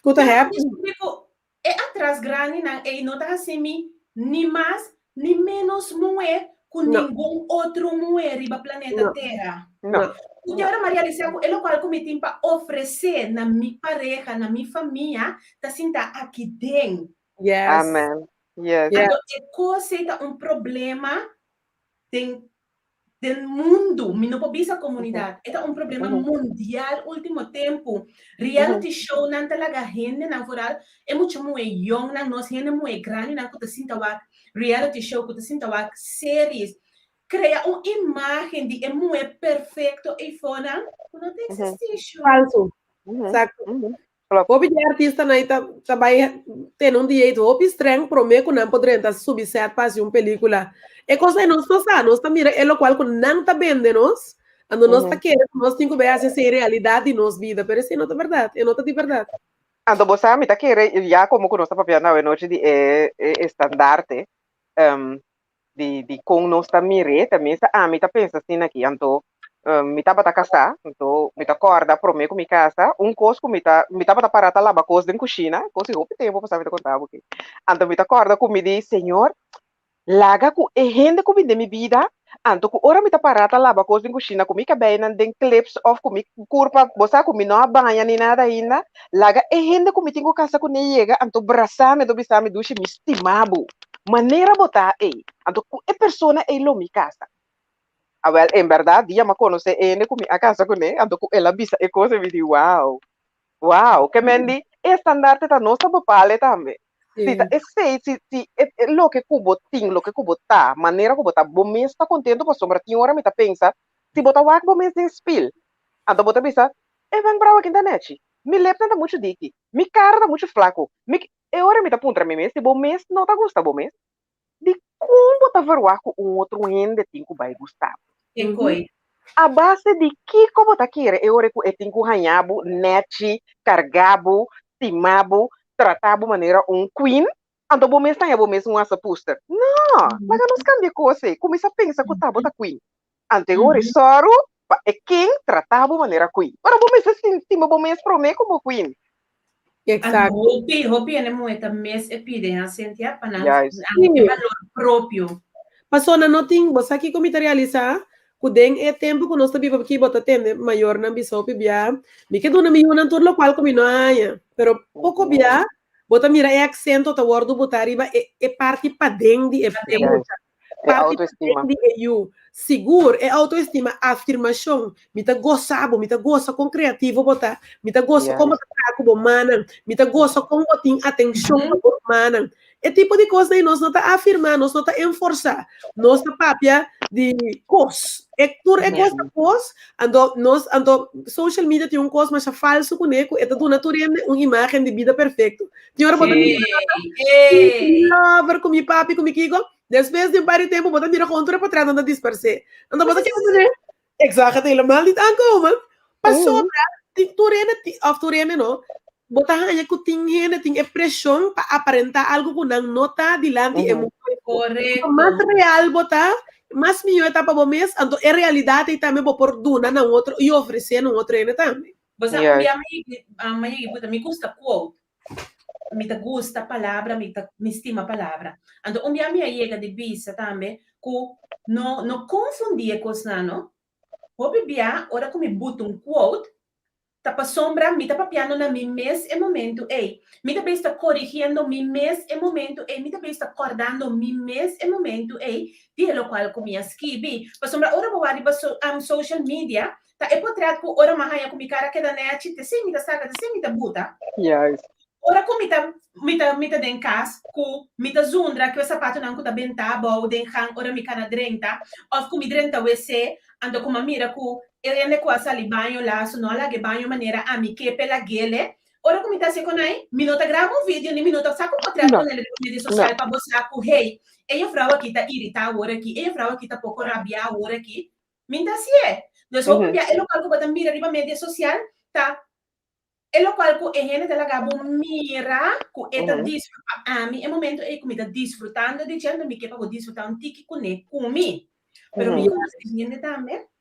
Cu ta happy. Descubri cu E atras grandinan ei no ta hasi mi ni mas ni ménos muhé ku No. ningun otro muhé riba planeta No. Tera. No. Ku te ora mi a realisá ku e lokual ku mi tin pa ofresé na mi pareha, na mi famia, ta sinta aki den. Yes. Amen. Yes. Yeah. Anto e kos ei ta un problema den Den mundu, mi no por bisa komunidat, e ta un problema mundial último tempu. Reality shownan ta laga hendenan, vooral e mucha muhé yòngnan, nos hende muhé grandinan ku ta sinta wak reality show, ku ta sinta wak series, krea un imágen di e muhé perfekto eifonan ku no ta eksistí, sho. Falso. Exacto. Klopt. Hopi di artistanan ei ta ta bai tene un dieet hopi streng promé ku nan por drenta subi set pa hasi un pelíkula. E kos ei nos no sa, nos ta mira e lokual ku nan ta bende nos, anto nos ta kere ku nos tin ku bai hasi esei realidat di nos bida, pero esei no ta bèrdat, e no ta di bèrdat. Anto bo sa, mi ta kere, ya komo ku nos ta papiando awe nochi di e e estandarte, di di kon nos ta mir'é, ta mester ami ta pensa asina aki, anto mi tabata kasá, anto mi ta kòrda promé ku mi kasa, un kos ku mi ta, mi tabata pará ta laba kos den kushina, kos di hopi tempu pasá mi ta konta bo aki, anto mi ta kòrda ku mi di, Señor, laga ku e hende ku bin den mi bida, anto ku ora mi ta pará ta laba kos den kushina ku mi kabeinan den clips òf ku mi kurpa, bo sa ku mi no a baña ni nada ainda, laga e hende ku mi tin ku kasa kuné yega, anto brasá mi, anto bisa mi, Dushi, mi stima bo. Manera bo ta ei, anto ku e persona ei lo mi kasa. Awel, en bèrdat, dia mi a konosé e hende ku mi a kasa kuné, anto ku el a bisa e kos, mi di, Wow! Wow! Ke men di, e estandarte ta nos ta bepal e tambe. Si ta esei, si, si e, e loke ku bo tin, loke ku bo ta, manera ku bo ta, bo mes ta kontentu pasobra tin ora mi ta pensa, si bo ta wak bo mes den spil, anto bo ta bisa, E wenkbrauw aki ta nèchi, mi lepnan ta muchu diki, mi kara ta muchu flaku, mi E ora mi ta puntra mi mes, si bo mes no ta gusta bo mes, dikon bo ta verwagt ku un otro hende tin ku bai gusta bo? E koi. A base di kiko bo ta kere e ora ku e tin ku haña bo nèchi, karga bo, stima bo, trata bo manera un queen, anto bo mes ta haña bo mes un asapuster? No! Laga nos kambia e kos ei, kuminsá pensa ku ta bo ta queen. Anto e ora e sòru pa e king trata bo manera queen. Pero bo mester stima bo mes promé komo queen. Exacto. Hopi, hopi hende muhé ta mes e pide, ha Cynthia, pa nan Juist. nan e balor propio. Pasobra no tin, bo sa kiko mi ta realisá? Ku den e tempu ku nos ta biba aki bo ta tende mayornan bisa hopi bia, mi ke duna mi yunan tur lokual ku mi no a haña. Pero poko bia bo ta mira e aksento ta wòrdu botá riba e e parti paden di e e mucha. E parti autoestima. di e yu. Sigur, e autoestima, afirmashon, mi ta gosa bo, mi ta gosa kon kreativo bo ta, mi ta gosa kon bo ta traha ku bo mannan, mi ta gosa kon bo tin atenshon pa bo rumannan. E tipo di kosnan ei nos no ta afirmá, nos no ta enforsá. Nos ta papia di kos. E tur e kos ta kos, anto nos anto social media tin un kos masha falso kuné ku e ta duna tur hende un imágen di bida perfekto. Tin ora bo ta mira lover ku mi papi ku mi kiko, despues di un par di tempu bo ta mira kon tur e potretnan ta disparsé. Anto bo ta keda manera Ik zag het helemaal niet aankomen. Pasobra, tin tur hende, of tur hende no, bo ta haña ku tin hende tin e preshon pa aparentá algu ku nan no ta dilanti e mundu. Korekto. Mas real bo ta, mas mihó e ta pa bo mes, anto e realidat ei tambe bo por duna na un otro i ofresé na un otro hende tambe. Bo sa, un bia mi yegi puta, mi gusta quote. Mi ta gusta palabra, mi ta mi stima palabra. Anto un bia mi a yega di bisa tambe ku no no konfundí e kosnan no. Hopi bia ora ku mi buta un quote ta pasobra mi ta papiando na mi mes e momentu ei. Mi ta bes ta korigiendo mi mes e momentu ei, mi ta bes ta kòrdando mi mes e momentu ei di e lokual ku mi a skibi. Pasobra ora bo wak riba social media Ta e potret ku ora m'a haña ku mi kara keda nèchi, te sin mi ta saka, te sin mi ta buta. Juist. Ora ku mi ta mi ta mi ta den kas, ku mi ta zundra ku e sapatunan ku ta bentá abou den gang ora mi kana drenta, òf ku mi drenta wc, anto ku m'a mira ku e hende ku a sali baño lasu no a laga e baño manera ami ke p'e lag'ele. Ora ku mi ta hasi kon ai, mi no ta graba un video ni mi no ta saka un potret No. ponele riba medio No. sosial pa bo sa ku hey, e jufrou aki ta iritá awor aki, e jufrou aki ta poko rabiá awor aki. Mi ta hasié. Dus hopi bia e lokual ku bo ta mira riba media sosial ta e lokual ku e hende ta laga bo mira ku e ta disfrutá. Ami e momento ei ku mi ta disfrutando di dje, anto mi ke pa bo disfrutá un tiki kuné ku mi. Pero mi konosé hende tambe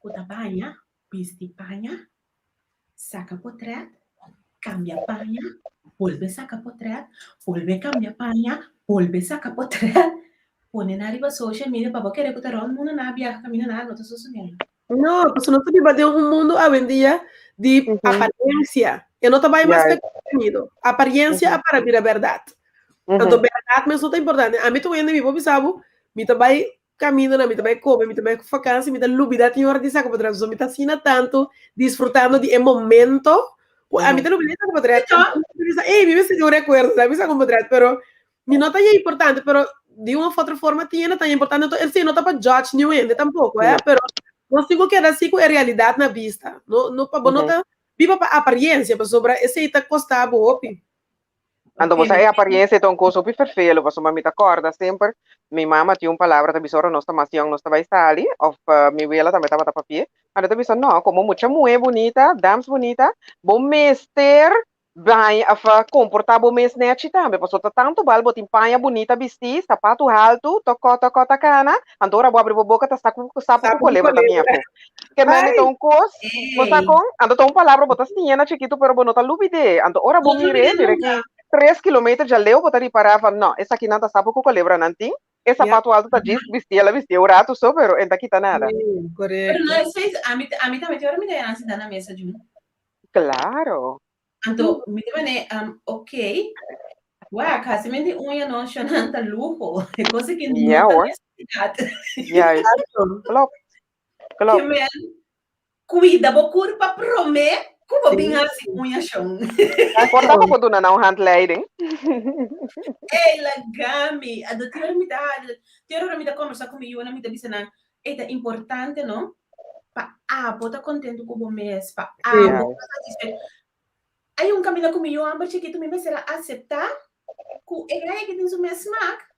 ku ta baña, bisti paña, Saka potrèt, kambia paña, bolbe saka potrèt, bolbe kambia paña, bolbe saka potrèt, pone nan riba social media pa bo kere ku ta rònt mundu nan a biaha kaminda nan no ta sosodiendo. No, pasobra nos ta biba den un mundu awendia di apariencia. E no ta bai mas p'e kontenido. Apariencia a para bira bèrdat. Anto bèrdat mes no ta importante. Ami ta un hende mi por bisa bo, mi ta bai Camindonan, mi ta bai come, mi ta bai cu vakantie, mi ta lubida tin ora di saca patras, pasobra mi ta asina tanto disfrutando di e momento cu ami ta lubida di saca patras. Mi bisa, ey, mi mester tin un recuerdo, mi saca un patras, pero mi no ta ya importante, pero di un of otro forma tin hende ta importante, enton esey no ta pa judge niun hende tampoco, eh, pero nos tin cu keda asi cu e realidad na bista, no, no pa bo no ta biba pa apariencia, pasobra esey ta costa bo hopi. Anto bo sa e apariencia ta un cos hopi ferfelo, pasobra mi ta corda semper mi mama tin un palabra ta bisa ora nos ta mas yong nos ta bay sali of mi wela tambe tabata papia, anto ta bisa no como mucha muhe bunita, dams bunita, bo mester baña of comporta bo mes nechi tambe, pasobra ta tanto bal bo tin paña bunita bisti, sapatu haltu, toko toko ta cana, anto ora bo abri bo boca ta saku sapu cu colebra ta biña afo. Ke mende ta un kos, bo sa kon? Anto ta un palabra bo ta siña na chikitu pero bo no ta lubid'é. Anto ora bo mir'é, mira ki tres kilometer djaleu bo ta ripará van no, esakinan ta sapu ku kolebranan tin, e sapatu altu ta djis bistié, el a bistié un ratu so pero e no ta kita nada. Pero no esei, ami ami tambe tin ora mi ta yanan sintá na mesa djun. Klaro. Anto mi ta mane, ok, wak, hasimen di uña no shonan ta luho, e kos aki no ta nesesidat. Juist, klopt. Klopt. Ke men kuida bo kurpa promé ku bo bin hasi uña shon. Por ta bo por duna nan un handleiding. Ey, laga mi. Anto tin ora mi ta tin ora mi ta kombersá ku mi yunan mi ta bisa nan, ey ta importante no pa abo ta kontentu ku bo mes, pa abo ta satisfecho. Hay un kaminda ku mi yu amber chikitu mi mester a aseptá ku e gaya aki tin su mes smak.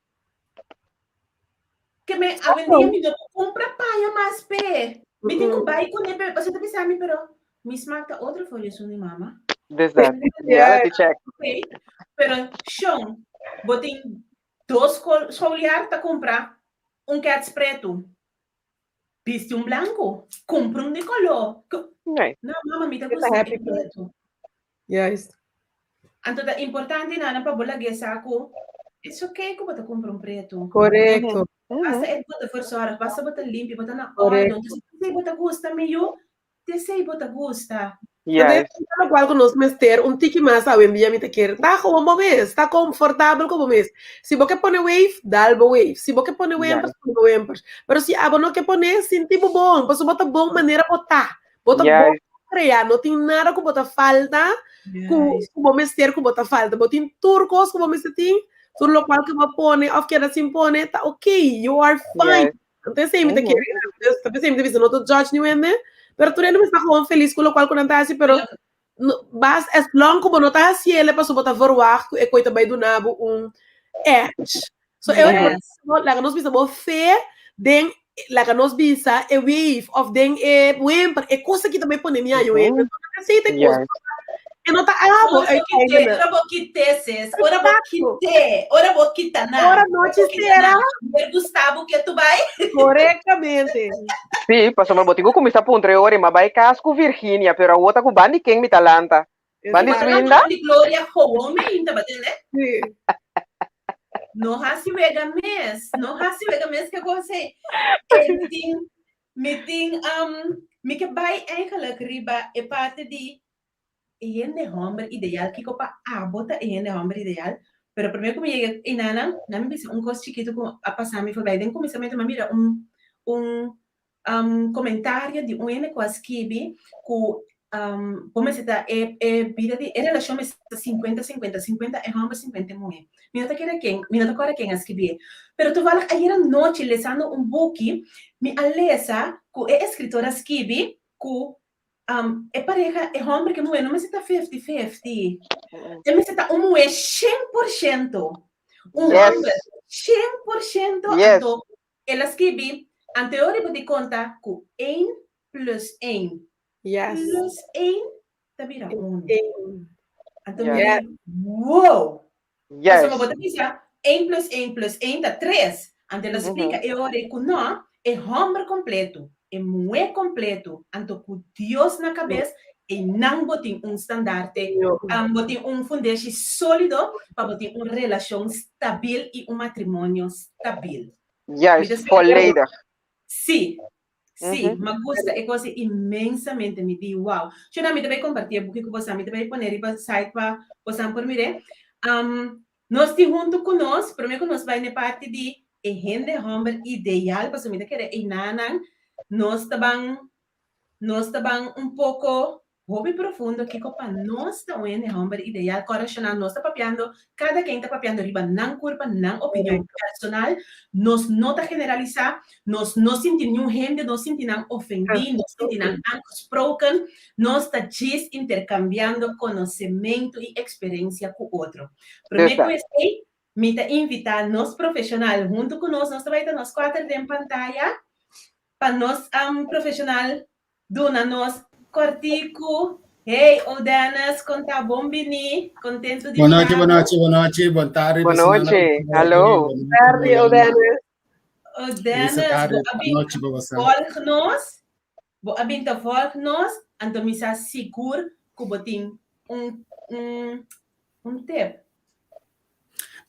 Ke me awendia mi no por kumpra paña mas p'e. Mi tin ku bai kuné p'e. Pasobra ta bisa mi pero mi smak ta otro for di esun di mama. Dus dat, reality check. Okay. Pero shon, bo tin dos schooljaar ta kumpra un kets pretu. Bisti un blanku, kumpra un di koló. Nee. No, mama, mi ta gusta e pretu. Juist. Anto ta importante nana pa bo lag'é sa ku it's okay ku bo ta kumpra un pretu. Korekto. Basta e bo ta verzorg, basta bo ta limpi, bo ta na órden. Entonces, esei bo ta gusta mi yu, t'esei bo ta gusta. Juist. Lo cual ku nos mester un tiki mas awendia mi ta kere ta gewoon bo mes, ta komfortabel ku bo mes. Si bo ke pone wave, dal bo wave. Si bo ke pone wempers, pone bo wempers. Pero si abo no ke pone, sinti bo bon, pasobra bo ta bon manera bo ta. Bo ta bon krea, no tin nada ku bo ta falta, ku bo mester ku bo ta falta. Bo tin tur kos ku bo mester tin, tur lokual ku bo pone òf keda sin pone ta okay, you are fine. Anto esei mi ta kere, ta pesei mi ta bisa no ta judge niun hende, pero tur hende mester ta gewoon felis ku lokual ku nan ta hasi, pero bas as long ku bo no ta hasi ele pasobra bo ta verwagt ku e koi ta bai duna bo un edge. So e ora laga nos bisa bo fe den laga nos bisa e wave of den e wimper e kos aki ta bai pone mi ayo hende. Esei ta e kos. E no ta abo. Ora bo kite, ora bo kite sis, ora bo kite, ora bo kita nan. Ora nochi sera. Mer Gustavo ke tu bai. Correctamente. Sí, pasobra bo tin ku kuminsá puntra e ora, ma bai kas ku Virginia, pero awor ta ku ban di ken mi ta lanta? Ban di Swinda? Ban di Gloria gewoon mi ainda ba tende? Sí. No hasi wega mes, no hasi wega mes ke kos ei. E mi tin, mi tin, um, mi ke bai eigenlijk riba e parte di e hende hòmber ideal, kiko pa abo ta e hende hòmber ideal, pero promé ku mi yega einanan, nan mi bisa un kos chikitu ku a pasa mi forbij. Den kuminsamentu mi a mira un un um komentario di un hende ku a skibi ku um bo mester ta e e bida di e relashon mester ta sinkuenta sinkuenta, sinkuenta e hòmber sinkuenta e muhé. Mi no ta kere ken, mi no ta kòrda ken a skibié. Pero toevallig ayer anochi lesando un buki, mi a lesa ku e eskritor a skibi ku Um, e pareha, e homber ke muhé no mester ta 50-50. E mester ta un muhé 100%. Un Yes. homber 100%. Yes. Anto, el a skibi, anto e ora bo di konta ku 1 plus 1 Yes. plus 1 ta bira 1. Eén. Anto Yes. mi di, wow! Yes. Pasobra bo ta bisa 1 plus 1 plus 1 ta 3. Anto el a splika e ora ei ku no, e hòmber kompletu, e muhé kompletu, anto ku Dios na kabes, einan bo tin un standarte, bo tin un fundeshi sólido pa bo tin un relashon stabil i un matrimonio stabil. Juist, volledig. Sí, sí, mm -hmm. Me gusta e cosa inmensamente, mi di wow. Yo mi también compartí e buki ku bosan, mi también poner riba site pa bosan por mire. Um, nos tin hunto ku nos, promé ku nos bai ne parti di e hende homber ideal, paso mi ta kere einanan, nos taban, nos taban un poko Hopi profundo kiko pa nos ta un hende homber ideal correccional nos ta papiando cada ken ta papiando riba nan curpa nan opinion personal nos no ta generalisa nos no sinti niun hende no sinti nan ofendi no sinti nan aangesproken nos ta djis intercambiando conocemento y experencia cu otro prome cu esey mi ta invita nos profesional hunto cu nos nos ta bay ta nos cuater den pantaya pa nos profesional Duna nos kòrtiku. Hey, O'Dennis, kon ta? Bon bini. Kontentu di Bon nochi, mira bon bo. nochi, bon nochi, bon tardi. Bon nochi, hallo. Bon tardi, O'Dennis. O'Dennis, tardi, bo a bin nochi pa boso. volg nos. Bo a bin ta volg nos, anto mi sa sigur ku bo tin un un un tip.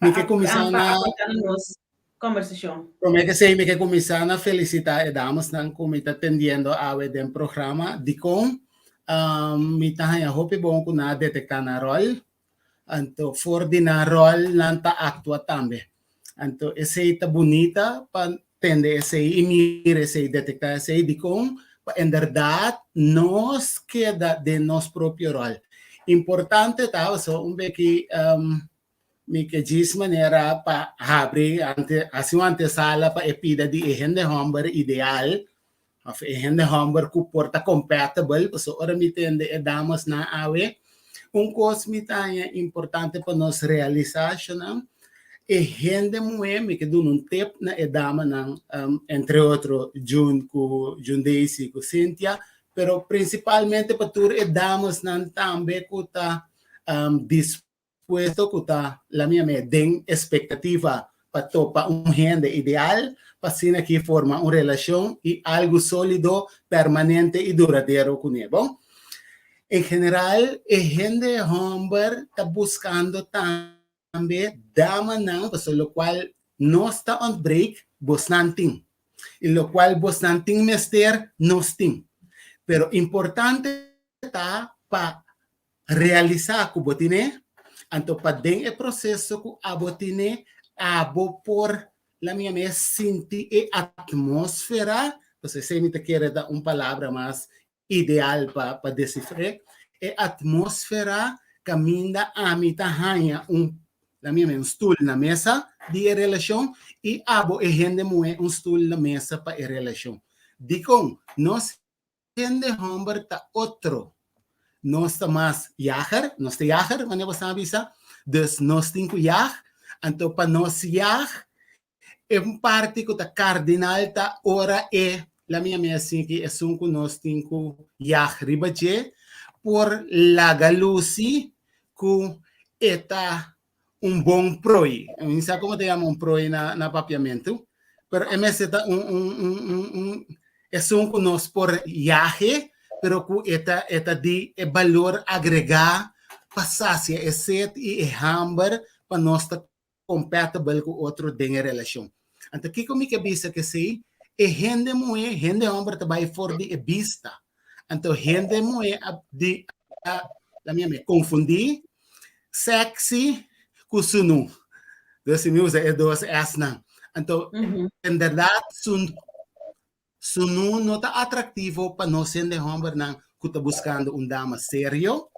Mi ke kuminsá Pa na aportá na nos kòmbersashon. Promé ke esei mi ke kuminsá na felisitá e damesnan ku mi ta tendiendo awe den programa. Dikon? Mi ta haña hopi bon ku nan a detektá nan ròl. Anto for di nan ròl nan ta aktua tambe. Anto esei ta bunita pa tende esei i mira esei, detektá esei. Dikon? Pa inderdat nos keda den nos propio ròl. Importante ta pasobra un beki mi ke djis manera pa habri ante hasi un antesala pa e pida di e hende hòmber ideal òf e hende hòmber ku por ta compatible pasobra ora mi tende e damesnan awe un kos mi ta haña importante pa nos realisá shonnan e hende muhé mi ke duna un tip na e damanan entre otro June ku June Daisy ku Cynthia pero prinsipalmente pa tur e damesnan tambe ku ta dispuesto ku ta la mia me den espektativa pa topa un hende ideal pa asina aki forma un relashon i algu solido, permanente i duradero kuné. Bon, en general e hende hòmber ta buskando tambe damanan pasobra lokual nos ta ontbreek bosnan tin i lokual bosnan tin mester nos tin. Pero importante ta. pa realisá ku bo tine, anto pa den e proseso ku abo tine, abo por la mi mes sinti e atmósfera, pues esei mi ta kere ta un palabra mas ideal pa desifr'é, e atmósfera kaminda ami ta haña un la mi un stul na mesa di e relashon i abo e hende muhé un stul na mesa pa e relashon. Dikon? Nos hende hòmber ta otro. Nos ta mas yager, nos ta yager, manera bo sa bisa, dus nos tin ku yag, anto pa nos yag, e un parti ku ta kardinal ta ora e, la mi yama asin ki esun ku nos tin ku yag riba dje, por laga lusi ku e ta un bon prooi. Mi sa como ta yama un prooi na papiamentu, pero e mester ta un esun ku nos por yahe, pero ku e ta e ta di e balor agregá pa sasia e set i e hamber pa nos ta compatible ku otro den e relashon. Anto kiko mi ke bisa ku esei? E hende muhé, hende hòmber ta bai for di e bista. Anto hende muhé a di a la mi yama konfundí sexy ku sunu. Dus si mi usa e dos Snan. Anto inderdat sunu no ta atraktivo pa nos hende hòmbernan ku ta buskando un dama serio,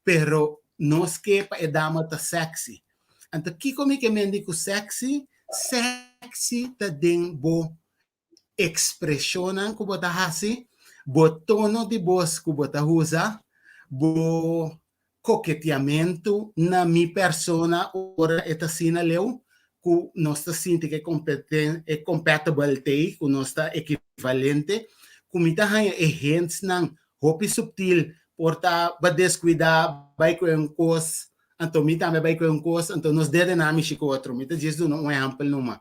pero nos ke pa e dama ta sexy. Anto kiko mi ke mendi ku sexy? Sexy ta den bo ekspreshonnan ku bo ta hasi, bo tono di bos ku bo ta usa, bo koketiamentu na mi persona ora e ta asina leu ku nos ta sinti ku e compatible t'ei, ku nos ta ekivalente, ku mi ta haña e hintsnan hopi subtil, por ta bo a deskuidá bai ku e un kos, anto mi tambe bai ku e un kos, anto nos dedenan mishi ku otro. Mi ta djis duna un ehèmpel numa.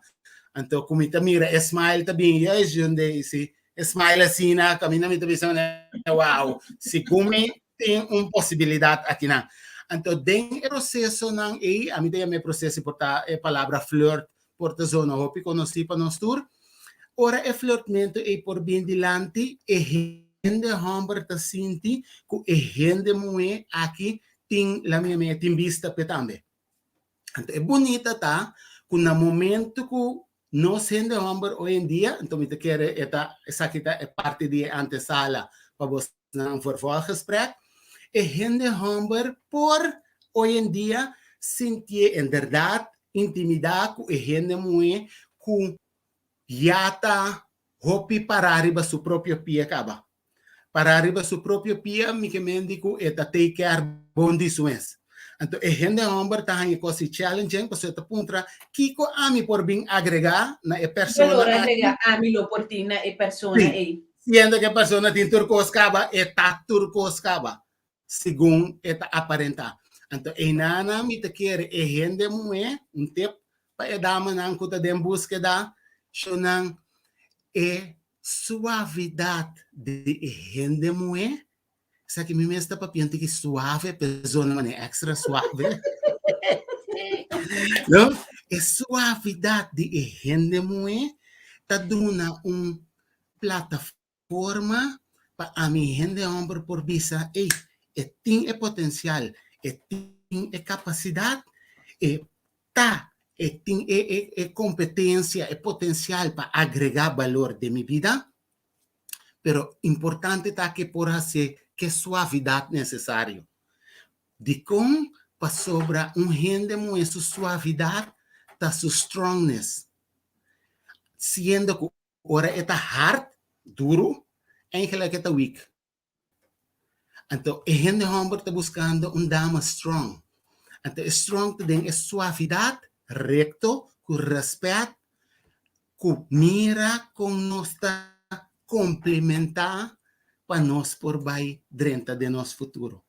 Anto ku mi ta mira e smile ta bin, yes Jundey, si e smile asina, kaminda mi ta bisa manera wow, segun mi tin un posibilidat akinan. Anto den e prosesonan ei, ami ta yama e proseso por ta e palabra flirt por ta zona hopi konosí pa nos tur. Ora e flirtmentu ei por bin dilanti, e hende hòmber ta sinti ku e hende muhé aki tin la mia mia tin bista p'e tambe. Anto e bunita ta ku na momentu ku nos hende hòmber hoy en dia, anto mi ta kere e ta esaki ta e parti di e antesala pa bosnan un vervolggesprek, e hende hòmber por hoy en dia sintié inderdat intimidá ku e hende muhé ku ya ta hopi pará riba su propio pia kaba. Pará riba su propio pia mi ke men di ku e ta take care bon di su mes. Anto e hende hòmber ta haña kos di challenging pasobra e ta puntra kiko ami por bin agregá na e persona Balor aki. agregá ami lo por tin na e persona Sí, ei. siendo ku e persona tin tur kos kaba, e ta tur kos kaba segun e ta aparentá. Anto einanan mi ta kere e hende muhé, un tip pa e damanan ku ta den búskeda, shownan e Suavidad di e hende muhé, esaki mi mes ta papia un tiki suave, pe zona manera extra suave. No? E suavidad di e hende muhé ta duna un plataforma pa ami hende homber por bisa, ey, e tin e potencial, e tin e capacidad, e Ta e tin e e e competencia, e potencial pa agrega balor den mi bida, pero importante ta ke por hacié ke suavidad necesario. Dikon? Pasobra un hende muhe su suavidad ta su strongness, siendo ku ora e ta hard, duru, eigenlijk e ta weak. Anto e hende hòmber ta buskando un dama strong. Anto e strong ta den e suavidat, rekto, ku rèspèt, ku mira kon nos ta komplementá pa nos por bai drenta den nos futuro.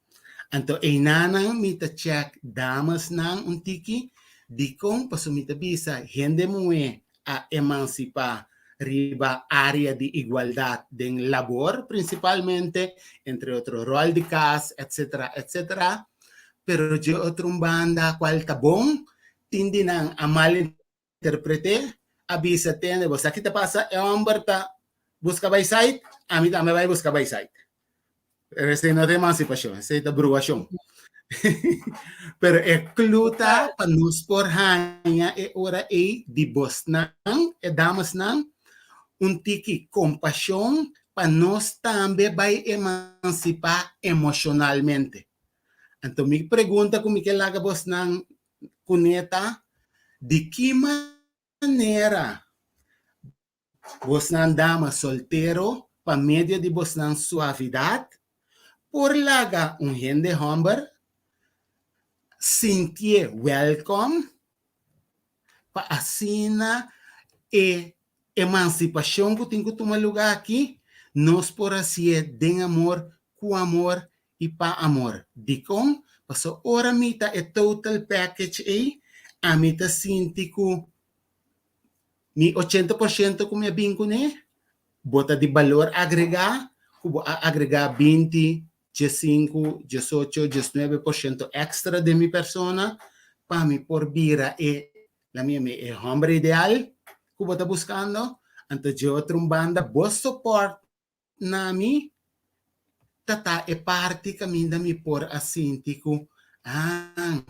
Anto einanan mi ta chèk damasnan un tiki, dikon? Pasobra mi ta bisa hende muhé a emansipá riba área di igualdat den labor prinsipalmente, entre otro ròl di kas, etsetera, etsetera. Pero dje otro un banda kual ta bon, tin di nan a malinterpret'é, a bisa tende bo sa ki ta pasa, e hòmber ta buska bai sait, ami tambe bai buska bai sait. Pero esei no ta emansipashon, esei ta bruashon. Pero e clue ta pa nos por haña e ora ei di bosnan, e damesnan, un tiki kompashon pa nos tambe bai emansipá emoshonalmente. Anto mi pregunta ku mi ke laga bosnan kuné ta, di ki manera Bosnan dama soltero pa medio di bosnan suavidad por laga un hende homber sintié welkom pa asina e emancipacion cu tin cu tuma lugar aki nos por hacié den amor, cu amor y pa amor. Dicon? Pasobra ora mi ta e total package ey, ami ta sinti cu Mi 80% ku mi a bin kuné, bo ta di balor agregá ku bo a agregá 20, 15, 18, 19% èkstra den mi persona pa mi por bira e, la mi yam'é e hòmber ideal ku bo ta buskando. Anto dje otro un banda bo sopòrt na mi ta ta e parti kaminda mi por a sinti ku, ah,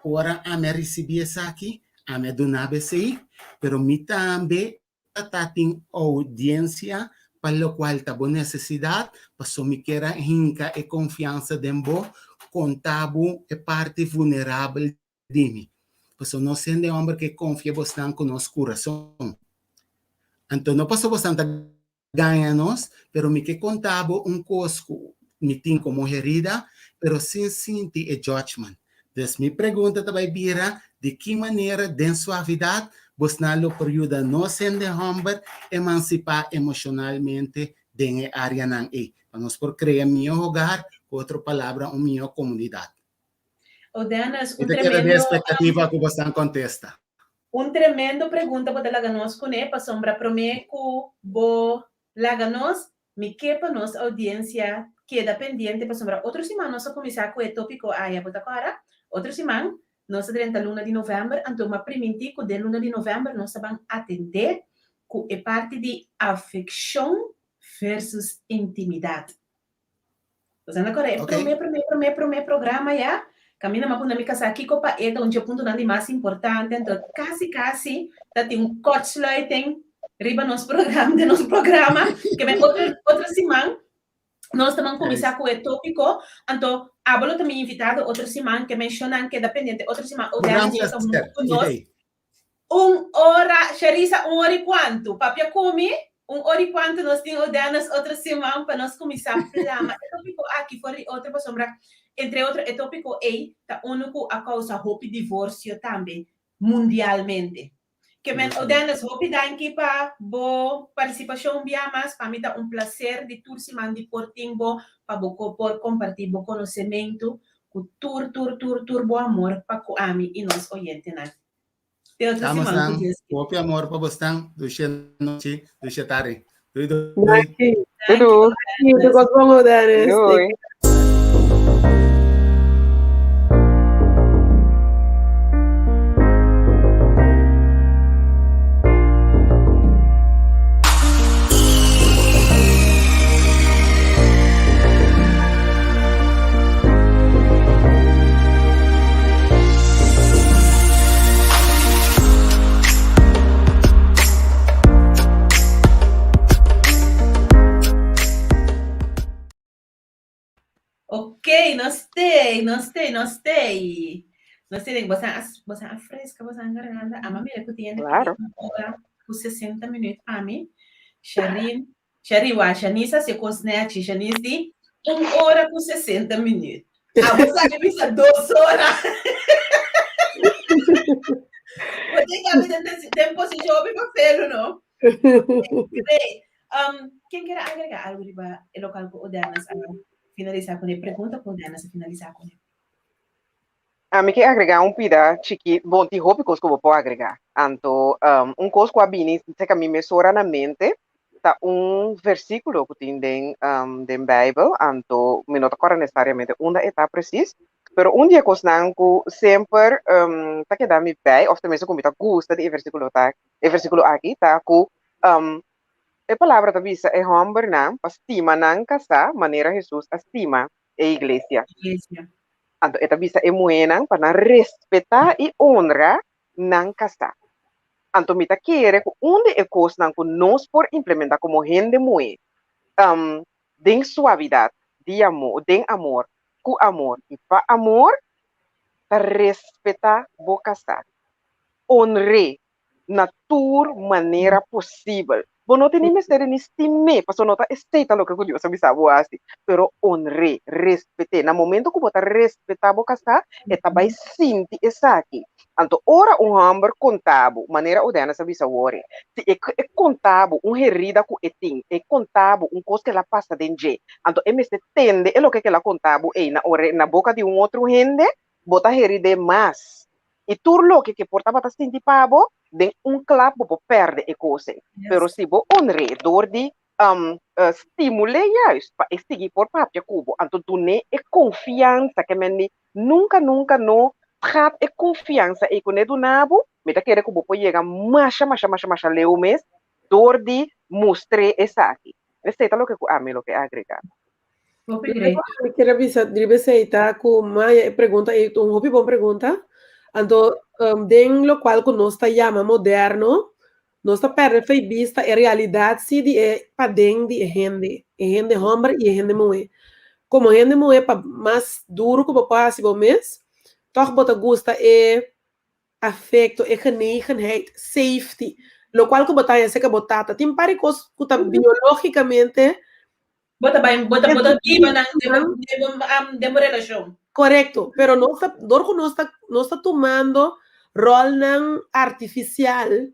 ora ami a risibí esaki, ami a duna bo esei, pero mi tambe ta ta tin oudiensia pa lokual ta bo nesesidat, paso mi kier a hinka e konfiansa den bo, konta bo e parti vunerabel di mi. Paso nos hende hòmber ke konfia bosnan ku nos kurason. Anto no paso bosnan ta gaña nos, pero mi ke konta bo un kos ku mi tin komo herida, pero sin sinti e judgment. Dus mi pregunta ta bai bira, di ki manera den suavidat bosnan lo por yuda nos hende hòmber emansipá emoshonalmente den e áreanan ei, pa nos por krea mihó hogar, ku otro palabra un mihó komunidat? Oh Dennis, Mi un ta keda den tremendo espektativa ku bosnan kontesta. Un tremendo pregunta bo ta laga nos kuné pasobra promé ku bo laga nos, mi ke pa nos audiencia keda pendiente pasobra otro siman nos a kuminsá ku e tópiko aya, bo ta kòrda? Otro siman nos ta drenta luna di novèmber, anto m'a primintí ku den luna di novèmber nos ta ban atendé ku e parti di afekshon versus intimidat. Bo ta kòrda e promé, promé, promé, promé programa ya? Kaminda m'a punda mi kasá kiko pa e ta un dje puntonan di mas importante, anto kasi kasi ta tin un kortsluiting riba nos programa, den nos programa, ke men otro, otro siman nos ta ban kuminsá ku e tópiko, anto abo lo ta mi invitado otro siman, ke men shownan keda pendiente otro siman, Un gran Odelis lo ta placer, huntu ku nos. Idei. Un ora, Sharisa, un ora i kuantu? Papia ku mi, un ora i kuantu nos tin Odenas otro siman pa nos kuminsá plama e tópiko aki for di otro pasobra entre otro e tópiko ei ta unu ku a kousa hopi divorsio tambe mundialmente. Ke men Odenas hopi danki pa bo partisipashon un bia mas, pa mi ta un plaser di tur siman di por tin bo pa bo por kompartí bo konosementu ku tur tur tur tur bo amor pa ku ami i nos oyentenan. Te otro Damas siman ku nan, Dios quiere. hopi amor pa bosnan. Dushe nochi, dushe tardi. Doei doei. Danki. Doei doei. Danki, tur kos bon, Odanis. Doei. Ok, nos tei, nos tei, nos tei. Nos tei, bosan a, bosan a fresca, bosan garganta. Ama mira ku tiene Claro. un hora ku 60 minuut pa mi. Sharin, Shari wak, Shanice hasi e kos nèchi. Shanice di un ora ku 60 minüt. Abo sa ke bisa dos ora. Bo tin kabi den den posishon hopi papelu, no? Great. Um, ken kier a agregá algu riba e lokal ku Odenas a finalisá kuné? Pregunta ku Odenas a finalisá kuné. Ami ke agregá un pida chikí, bon tin hopi kos ku bo por agregá. Anto un kos ku a bini serka mi mesora na mente ta un versíkulo ku tin den den Beibel, anto mi no ta kòrda nesesariamente unda e ta presis, pero un di e kosnan ku semper ta keda mi bei òf tenminste ku mi ta gusta di e versíkulo ta e versíkulo aki ta ku. E palabra ta bisa e hòmbernan pa stima nan kasá manera Hesus a stima e iglesia. Iglesia. Anto e ta bisa e muhénan pa nan respetá i onra nan kasá. Anto mi ta kere ku un di e kosnan ku nos por implementá komo hende muhé den suavidat di amor, den amor, ku amor i pa amor, ta respetá bo kasá. Onr'é na tur manera posibel. Bo no tin ni mester di ni stim'é, pasobra no ta esei ta loke ku Dios a bisa bo hasi, pero onr'é, respet'é. Na momento ku bo ta respetá bo kasá, e ta bai sinti esaki. Anto ora un hòmber konta bo, manera Odenes a bisa wor, si e e konta bo un herida ku e tin, e konta bo un kos ku el a pasa den dje, anto e mester tende e loke ku el a konta bo ei na ore na boka di un otro hende, bo ta herid'é mas. I tur loke ku e por tabata sinti pa bo, den un klap bo por pèrdè e kos ei. Pero si bo onr'é dor di stimul'é juist pa e sigui por papia ku bo, anto dun'é e konfiansa ke men di nunka nunka no gaat e konfiansa ei ku ne duna bo, mi ta kere ku bo por yega masha masha masha masha leu mes dor di mustr'é esaki. Esei ta loke ku ami lo ke agregá. Hopi great. Mi kier a bisa riba esei ta ku Maya e pregunta ei ta un hopi bon pregunta. Anto den lokual ku nos ta yama moderno, nos ta pèrdè fe i bista e realidat si di e paden di e hende, e hende hòmber i e hende muhé. Komo hende muhé pa mas duru ku bo por hasi bo mes, tòg bo ta gusta e afekto, e genegenheid, safety, lokual ku bo ta haña serka bo tata. Tin par di kos ku ta biológikamente Bo ta bai, bo ta, bo ta biba nan den bo, den bo, um, den bo relashon. Korekto, pero nos ta, dor ku nos ta, nos ta tumando ròlnan artifisial,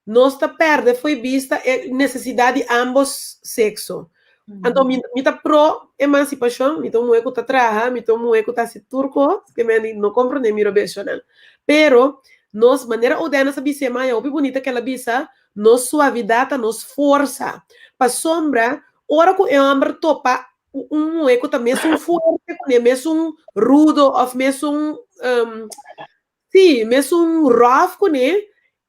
nos ta pèrdè fo'i bista e nesesidat di ámbos sekso. Anto mi, mi ta pro emansipashon, mi ta un muhé ku ta traha, mi ta un muhé ku ta hasi tur kos, ke mi a no komprondé mi robeshonnan. Pero nos, manera Odenas a bisa e maya hopi bunita ke el a bisa, nos suavidat ta nos forsa. Pasobra Ora ku e hòmber topa ku un muhé ku ta mesun fuerte kuné, mesun rudo òf mesun, sí, mesun ròf kuné,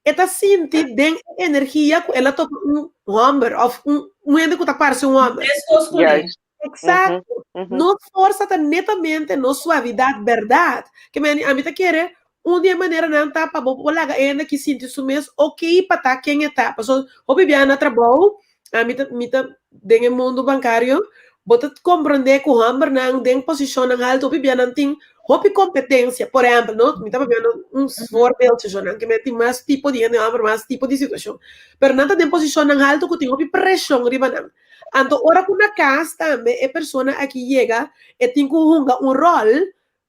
e ta sinti den e energia ku el a topa un hòmber òf un un hende ku ta parse un hòmber. Meskos kuné. Juist. Eksakto. Nos forsa ta netamente nos suavidat, bèrdat. Ke men ami ta kere un di e maneranan ta pa bo por laga e hende aki sinti su mes oké pa ta ken e ta. Pasobra hopi biaha na trabou Ami ta, mi ta den e mundu bankario, bo ta komprondé ku hòmbernan den posishonnan haltu hopi bia nan tin hopi kompetensia. Por ehèmpel, no, mi ta papiando un voorbeeldje so nan, ke mi tin mas tipo di hende hòmber, mas tipo di situashon. Pero nan ta den posishonnan haltu ku tin hopi preshon riba nan. Anto ora ku na kas tambe e persona aki yega, e tin ku hunga un ròl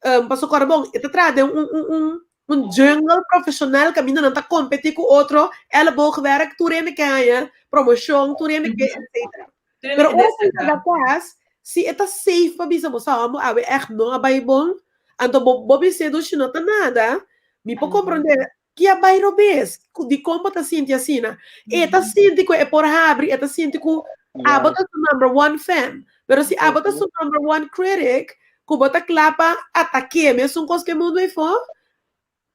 Pasobra kòrda bon, e ta traha den un un un un jungle profesional kaminda nan ta kompetí ku otro, elleboogwerk, tur hende ke haña promoshon, tur hende ke etcetera. Pero ora ku e ta kas, si e ta safe pa bisa bo sa hòmber awe ègt no a bai bon, anto bo bo bis'é dushi no ta nada, mi por komprondé ki a bai robes, dikon bo ta sinti asina. E ta sinti ku e por habri, e ta sinti ku abo ta su number one fan. Pero si abo ta su number one critic, ku bo ta kla pa atak'é mesun kos ku e mundu afó,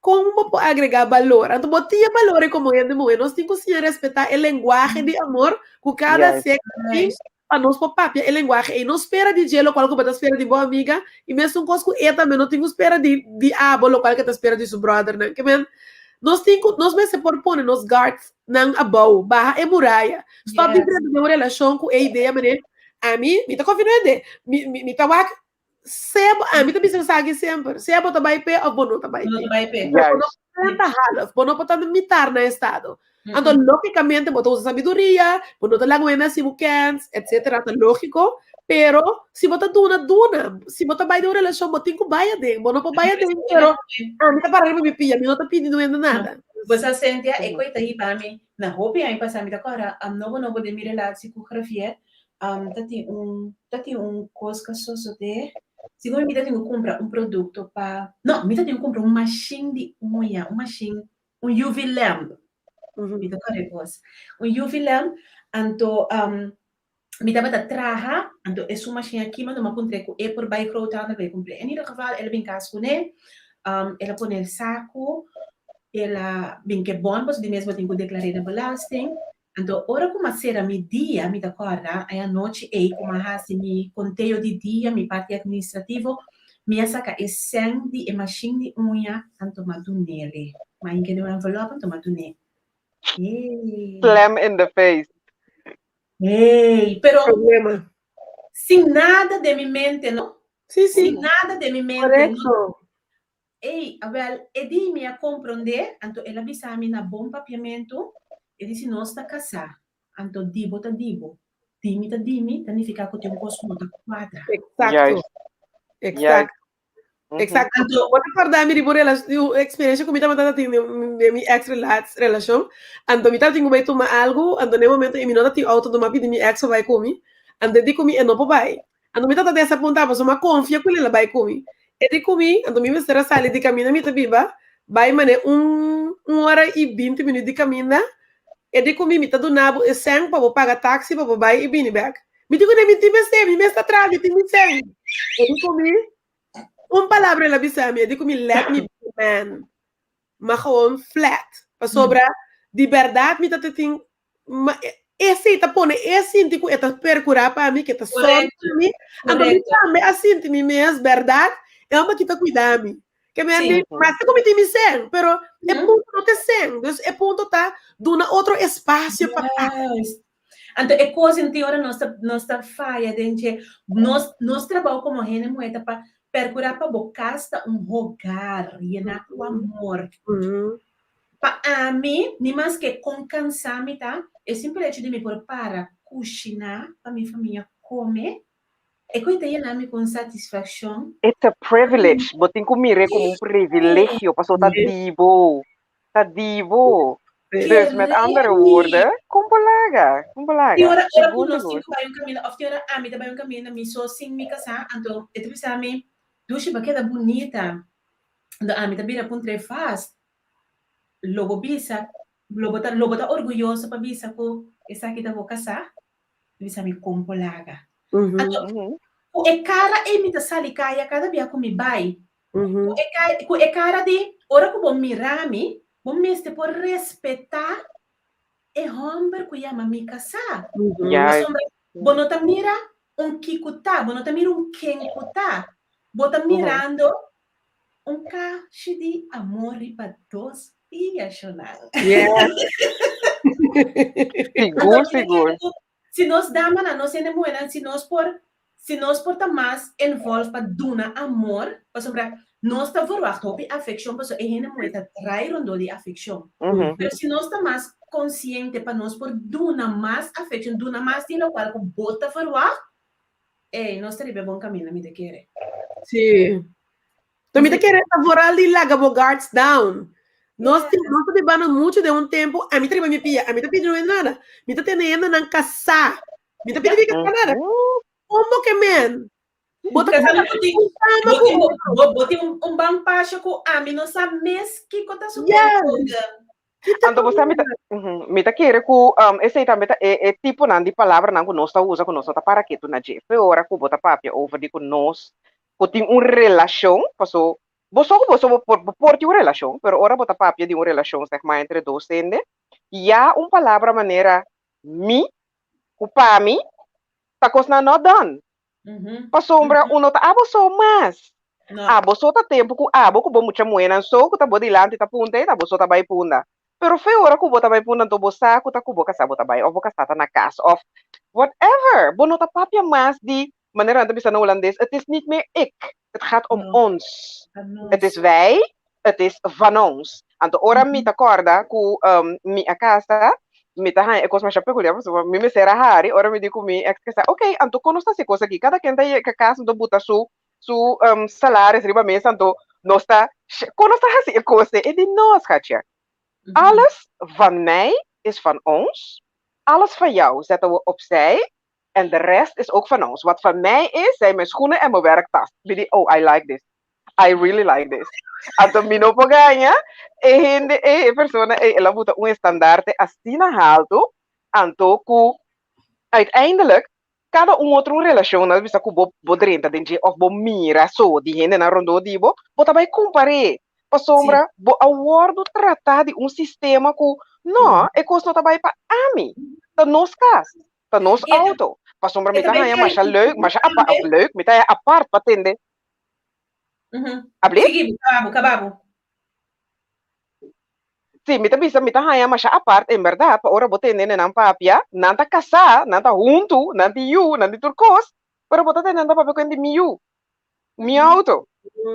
kon bo por agregá balor? Anto bo tin e balor ei komo hende muhé. Nos tin ku siña respetá e lenguahe di amor ku kada sexo tin pa nos por papia e lenguahe ei. No spera di dje lokual ku bo ta spera di bo amiga i mesun kos ku e tambe no tin ku spera di di abo lokual ku e ta spera di su bròdernan. Ke men, nos tin ku, nos mester por pone nos guards nan abou, baha e muraya, stòp di drenta den un relashon ku e idea manera ami, mi ta konfia no hende, mi mi mi ta wak sea bo, ami ta bisa esaki semper, sea bo ta bai p'e òf bo no ta bai No p'e. ta bai p'e. Bo no por ta half, bo no por ta mitar na estado. Anto lógicamente bo ta usa sabiduria, bo no ta laga un hende hasi bo kens, etcetera, ta lógico, pero si bo ta duna, duna. Si bo ta bai den un relashon, bo tin ku bai aden, bo no por bai aden, pero ami ta para riba mi pia, mi no ta pidi un hende nada. Bo sa Cynthia, e koe ta hiba mi na hopi aña pasá, mi ta kòrda nobo nobo den mi relatie ku Gravier, ta tin un ta tin un kos ku a sosodé, segun mi mi ta tin ku kumpra un produkto pa, no, mi ta tin ku kumpra un mashin di uña, un mashin un UV lamp. Mi ta kòrda e kos. Un UV lamp, anto mi tabata traha, anto esun mashin a kima, anto mi a puntr'é ku e por bai groothandel bai kumpr'é. En ieder geval, el a bin kas kuné, el a pone el saku, el a bin ke bon, pasobra di mes bo tin ku deklar'é na belasting. Anto ora ku m'a sera mi dia, mi ta kòrda e anochi ei ku m'a hasi mi konteo di dia, mi parti administrativo, mi a saka e sèn di e mashin di uña, anto m'a dun'ele. M'a hinka den un envelòp anto m'a dun'é. Hey. Slam in the face. Hey, pero Problema. sin nada den mi mente, no? Sí, sí. Sin nada den mi mente. No, Korekto. Ey, awel, e di mi a komprondé, anto el a bisa mi na bon papiamentu, e di si nos ta kasá, anto di bo ta di bo, di mi ta di mi, ta nifiká ku tin un kos ku no ta kuadra. Eksakto. Juist. Eksakto. Mhm. Eksakto. Anto, Bo ta kòrda mi di bo rela- di un eksperensia ku mi tabata tin den den mi eks relats relashon. Anto mi tabatin ku bai tuma algu, anto na e momento ei mi no tatin outo, anto mi a pidi mi eks pa bai ku mi. Anto e di ku mi e no por bai. Anto mi tata desapuntá pasobra mi a konfia ku el a bai ku mi. E di ku mi, anto mi mester a sali di kaminda mi ta biba, bai manera un un ora i binti minüt di kaminda. E di ku mi, mi ta duna bo e sèn pa bo paga taksi pa bo bai i bini bèk. Mi di kuné, mi tin mester, mi mes ta traha, mi tin mi sèn. E di ku mi, un palabra el a bisa mi, e di ku mi, let me be a man. Ma gewoon flat. Pasobra di bèrdat mi ta tin Ma esei ta pone e sinti ku e ta perkurá pa mi, ku e ta sòru pa mi. Anto mi tambe a sinti mi mes, bèrdat, e hòmber aki ta kuida mi. Ke men di, maske ku mi tin mi sèn, pero e punto no ta e sèn. Dus e punto ta duna otro espasio pa ta. Anto e kos en tin ora nos ta nos ta faya den dje, nos nos trabou komo hende muhé ta pa perkurá pa bo kas ta un hogar yená ku amor. Pa ami, ni maske kon kansá mi ta, e simpel hecho di mi por para kushiná pa mi famia kome, e koe ta yena mi ku un satisfakshon. It's a privilege. Bo tin ku mir'é komo un privilegio pasobra ta di bo. Ta di bo. Dus met andere woorden, kon bo laga? Kon bo laga? Tin ora, ora ku Sigur, nos tin sigur. ku bai un kaminda òf tin ora ami ta bai un kaminda mi so sin mi kasá, anto e ta bisa mi, Dushi, bo a keda bunita. Anto ami ta bira puntr'é vast. Lo bo bisa, lo bo ta, lo bo ta orguyoso pa bisa ku esaki ta bo kasá? Mi bisa mi kon por laga. Anto, ku e kara ei mi ta sali kaya kada bia ku mi bai. Ku e ka, ku e kara di ora ku bo mira mi, bo mester por respetá e hòmber ku yama mi kasá. Pasobra bo no ta mira un kiku ta, bo no ta mira un ken ku ta. Bo ta mirando Un kashi di amor riba dos pia, Shonan. Sigur, sigur. Si nos damanan, nos hende muhernan, si nos por, si nos por ta mas involved pa duna amor, pasobra nos ta verwacht hopi afeccion, pasobra e hende muher ta draai rondó di afeccion. Pero si nos ta mas consciente pa nos por duna mas afeccion, duna mas di locual cu bo ta verwacht, Ey, nos ta riba e bon caminda, mi ta kere. Sí. Pero mi ta kere ta vooral di laga bo guards down. Nos tin, nos ta bibando mucho den un tempo, ami ta riba mi pia, ami ta pidi no nada. Mi ta tene hendenan casá. Mi ta pidi mi casá nada. Como ke men? Bo ta Casá casá bo tin, un dama bo cu tin, otro. bo, bo tin un, un ban pasha cu ami no sa mes kico ta su Yes. code. Anto bo sa mi ta, mi ta kere ku esei tambe ta e e tiponan di palabranan ku nos ta usa ku nos no ta para ketu na dje. Fe ora ku bo ta papia over di ku nos ku tin un relashon, paso bo so ku bo so bo por bo por tin un relashon, pero ora bo ta papia di un relashon seg maar entre dos hende, ya un palabra manera mi ku pa mi ta kosnan no done. Pasobra un no ta abo so mas. Abo so ta tempu ku abo ku bo mucha muhénan so ku ta bo dilanti ta punta ei ta abo so ta bai punda. Pero fe ora ku bo ta bai punda anto bo sa ku ta ku bo kasá bo ta bai òf bo kasá ta na kas òf whatever. Bo no ta papia mas di manera nan ta bisa na hulandes het is niet meer ik, het gaat om ons. Het is wij, het is van ons. Anto ora mi ta kòrda ku mi a kasa, mi ta haña e kos masha pekuliar pasobra mi mester a hari ora mi di ku mi eks kasá, okey, anto kon nos ta hasi e kos aki? Kada ken ta yega kas anto buta su su salaris riba mesa anto nos ta kon nos ta hasi e kos ei? E di no, schatje, alles van mij is van ons, alles van jou zetten we opzij en de rest is ook van ons. Wat van mij is, zijn mijn schoenen en mijn werktas. Mi di, oh, I like this. I really like this. Anto mi no por gaña, e hende, e persona ei, el a buta un estandarte asina haltu, anto ku uiteindelijk kada un otro un relashon, nan ta bisa ku bo bo drenta den dje òf bo mira so di hendenan rondó di bo, bo ta bai kompar'é. Pasobra bo a wòrdu tratá di un sistema ku No, e kos no ta bai pa ami. Ta nos kas, ta nos auto. Pasobra mi ta haña masha leuk, masha apa, of leuk, mi ta haña apart pa tende. Abli? Sigui, kababu, kababu. Sí, mi ta bisa, mi ta haña masha apart, en bèrdat, pa ora bo tende nan papia, nan ta kasá, nan ta huntu, nan tin yu, nan tin tur kos, pero bo ta tende nan ta papia ku hende mi yu, mi auto,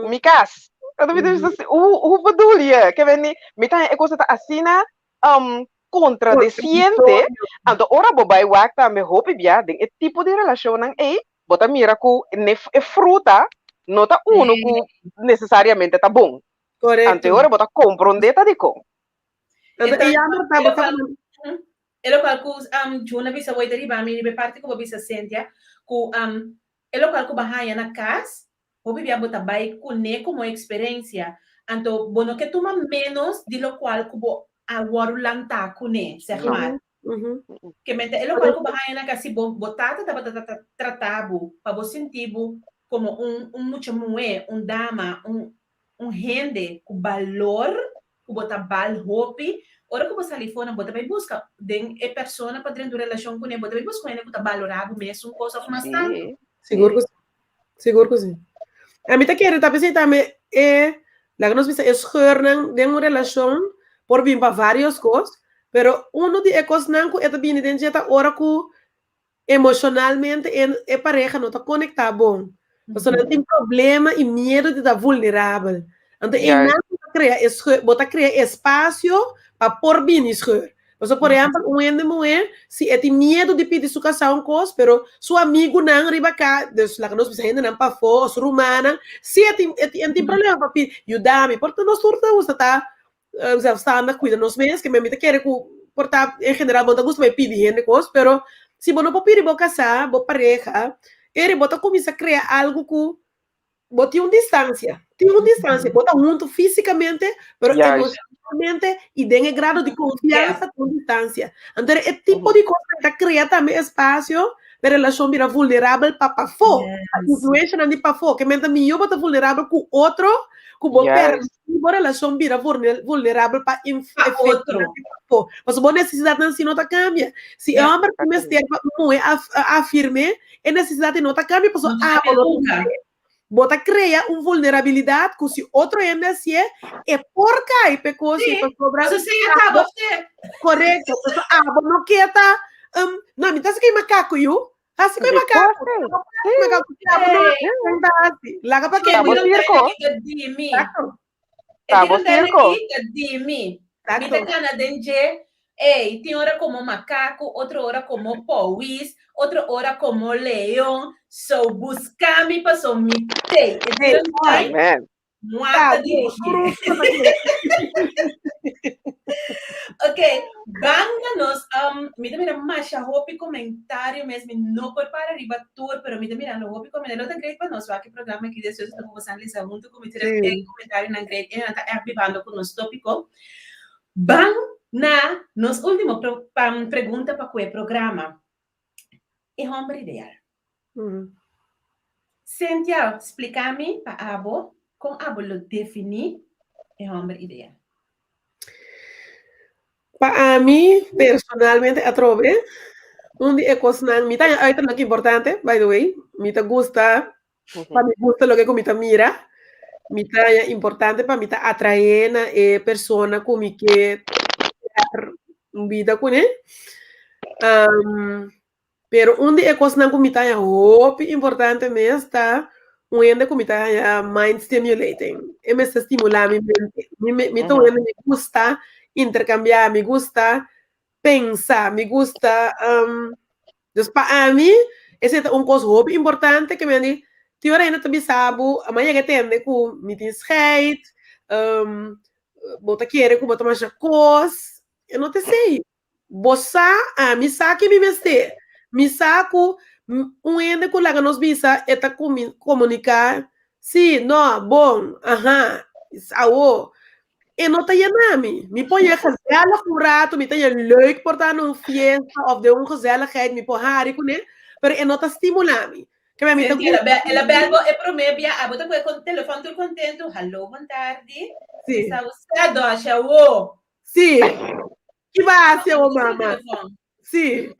mi kas. Anto mi ta bisa, hoe, hoe bedoel je? Ke men mi ta haña e kos ta asina um, kontradesiente, anto ora bo bai wak tambe hopi bia den e tipo di relashonnan ei, bo ta mira ku ne e fruta no ta unu ku nesesariamente ta bon. Correcto. Anto e ora bo ta comprende ta dikon. Anto e jammer ta bo ta E lokual ku um, Juna bisa woi ta riba mi riba e parti ku bo bisa Cynthia, ku um, e lokual ku bo haña na kas, hopi bia bo ta bai kuné komo eksperensia. Anto bo no ke tuma ménos di lokual ku bo a wòrdu lantá kuné, sèg maar. Ke mente e lokual ku bo haña na kas, si bo bo tata tabata ta trata bo pa bo sinti bo komo un un mucha muhé, un dama, un un hende ku balor, ku bo ta bal hopi, ora ku bo sali for nan bo ta bai buska den e persona pa drenta un relashon kuné, bo ta bai buska un hende ku ta balorá bo mesun kos òf mas tantu. Sigur ku si. Sigur ku si. Ami ta kere ta p'esei tambe e, laga nos bisa e scheurnan den un relashon por bin pa varios kos, pero uno di e kosnan ku e ta bini den dje ta ora ku Emocionalmente e e pareha no ta conecta bon. Pasobra nan tin problema y miedo di ta vulnerabel. Anto e nan bo ta crea e scheur, bo ta crea espacio pa por bini scheur. Pasobra por ehempel un hende muhe si e tin miedo di pidi su casa un cos pero su amigunan riba ca, dus laga nos bisa hendenan pafo o su rumannan si e tin e tin problema pa pidi yuda mi por ta nos tur ta gusta ta zelfstandig cuida nos mes, ke mi ta kere ku por ta en general bo no ta gusta bai pidi hende kos, pero si bo no por pidi bo kasá, bo pareha, eri bo ta kuminsá krea algu ku bo tin un distansia, tin un distansia, bo ta huntu físikamente, pero emoshonalmente i den e grado di konfiansa tin un distansia. Anto e tipo di kosnan ta krea tambe espasio pa e relashon bira vulnerabel pa pafó, pa influenshanan di pafó, ke menta mihó bo ta vulnerabel ku otro ku bo permití bo relashon bira vulnerabel pa efektonan di pafó. Pasobra bo nesesidatnan si no ta kambia. Si e hòmber tin mester pa un muhé afirm'é, e nesesidat ei no ta kambia pasobra abo no ta kere. Bo ta krea un vulnerabilidat ku si otro hende hasié, e por kai p'e kos ei pasobra abo, korekto, pasobra abo no ke ta, no, mi ta hasi ku e makaku yu. Hasi ku e makaku. Makaku si abo no ta hasi. Laga pa ke. Ta bo sirko. Ta bo sirko. Mi ta gana den dje. Ey, tin ora komo makaku, otro ora komo powis, otro ora komo leon. So buska mi paso mi tei. Amen. Muata di Ok, ban na nos. Um, mi ta mira masha hopi comentario mes, mi no por para riba tur, pero mi ta mirando hopi comentario. Lo ta great pa nos wak e programa aki despues ta por lesa hunto ku mi tur e comentarionan great. E nan ta echt bibando ku nos tópiko. Ban na nos último pro, um, pregunta pa ku e programa. E homber ideal. Cynthia, splika mi pa abo kon abo lo definí e hòmber ideal. Pa ami, personalmente atrobe, un di e kosnan, mi ta haña uiterlijk importante, by the way, mi ta gusta, pa mi gusta loke ku mi ta mira, mi ta haña importante pa mi ta atraé na e persona ku mi ke un bida kuné. Pero un di e kosnan ku mi ta haña hopi importante mes ta un hende ku mi ta haña mind stimulating. E mester stimulá mi mente. Mi mi mi ta un hende mi gusta interkambiá, mi gusta pensa, mi gusta dus pa ami esei ta un kos hopi importante ke mi a di tin ora hende ta bisa bo a yega tende ku mi tin scheid, bo ta kere ku bo ta masha kos, e no ta esei. Bo sa, ami sa ke mi mester. Mi sa ku un hende ku laga nos bisa e ta komuniká, sí, no, bon, aha, awo. E no ta yena mi. Mi por yega gezellig un rato, mi ta yega leuk por ta na un fiesta òf den un gezelligheid, mi por hari kuné, pero e no ta stimulá mi. Ke mi ta gusta. El a bel bo e promé bia, abo ta kohe telefòn tur kontentu, haló, bon tardi. Sí. Sa bo sa, dòshi, awo. Sí. Ki ba hasi awor, mama? Sí.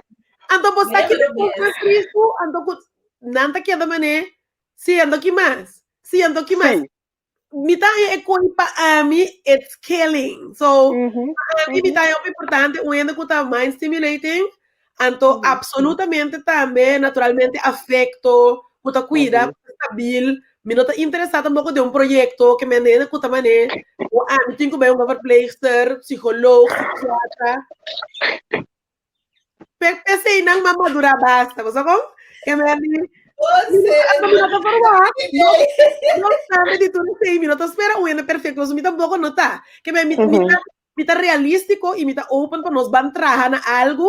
Anto bo sa ki ta kon mas tristu, anto ku nan ta keda manera, sí, anto ki mas? Sí, anto ki mas? Mi ta haña e koi pa ami, it's killing. So, pa ami mi ta haña hopi importante un hende ku ta mind stimulating, anto absolutamente tambe, naturalmente, afekto, ku ta kuida, ku ta stabil. Mi no ta interesá tampoko den un proyekto ke men hende ku ta manera ku ami tin ku bai un verpleegster, psikoloog, psikiatra. P'esei nan m'a madurá basta, bo sa kon? Ke men di, mi no ta verwacht, no obstante di tur esei, mi no ta spera un hende perfecto, pasobra mi tampoco no ta. Ke men mi, mi ta, mi ta realístico i mi ta open pa nos ban traha na algu,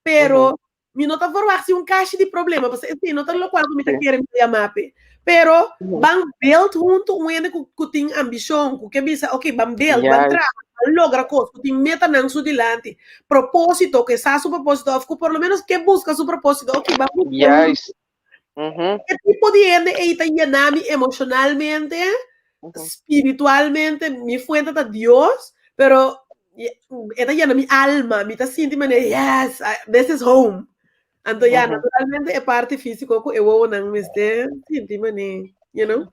pero mi no ta verwacht si un kashi di problema, pasobra esei no ta lokual ku mi ta kere mi ta yama p'e. Pero ban build huntu un hende ku ku tin ambishon, ku ke bisa ok ban build, ban traha, ban logra kos, ku tin metanan su dilanti, propósito, ke sa su propósito òf ku por lo menos ke buska su propósito, ok ban buska huntu. E tipo di hende ei ta yena mi emoshonalmente, spiritualmente, mi fuente ta Dios, pero e ta yena mi alma, mi ta sinti manera yes, this is home. Anto ya, naturalmente e parti físico ku e wowonan mester sinti mané, you know.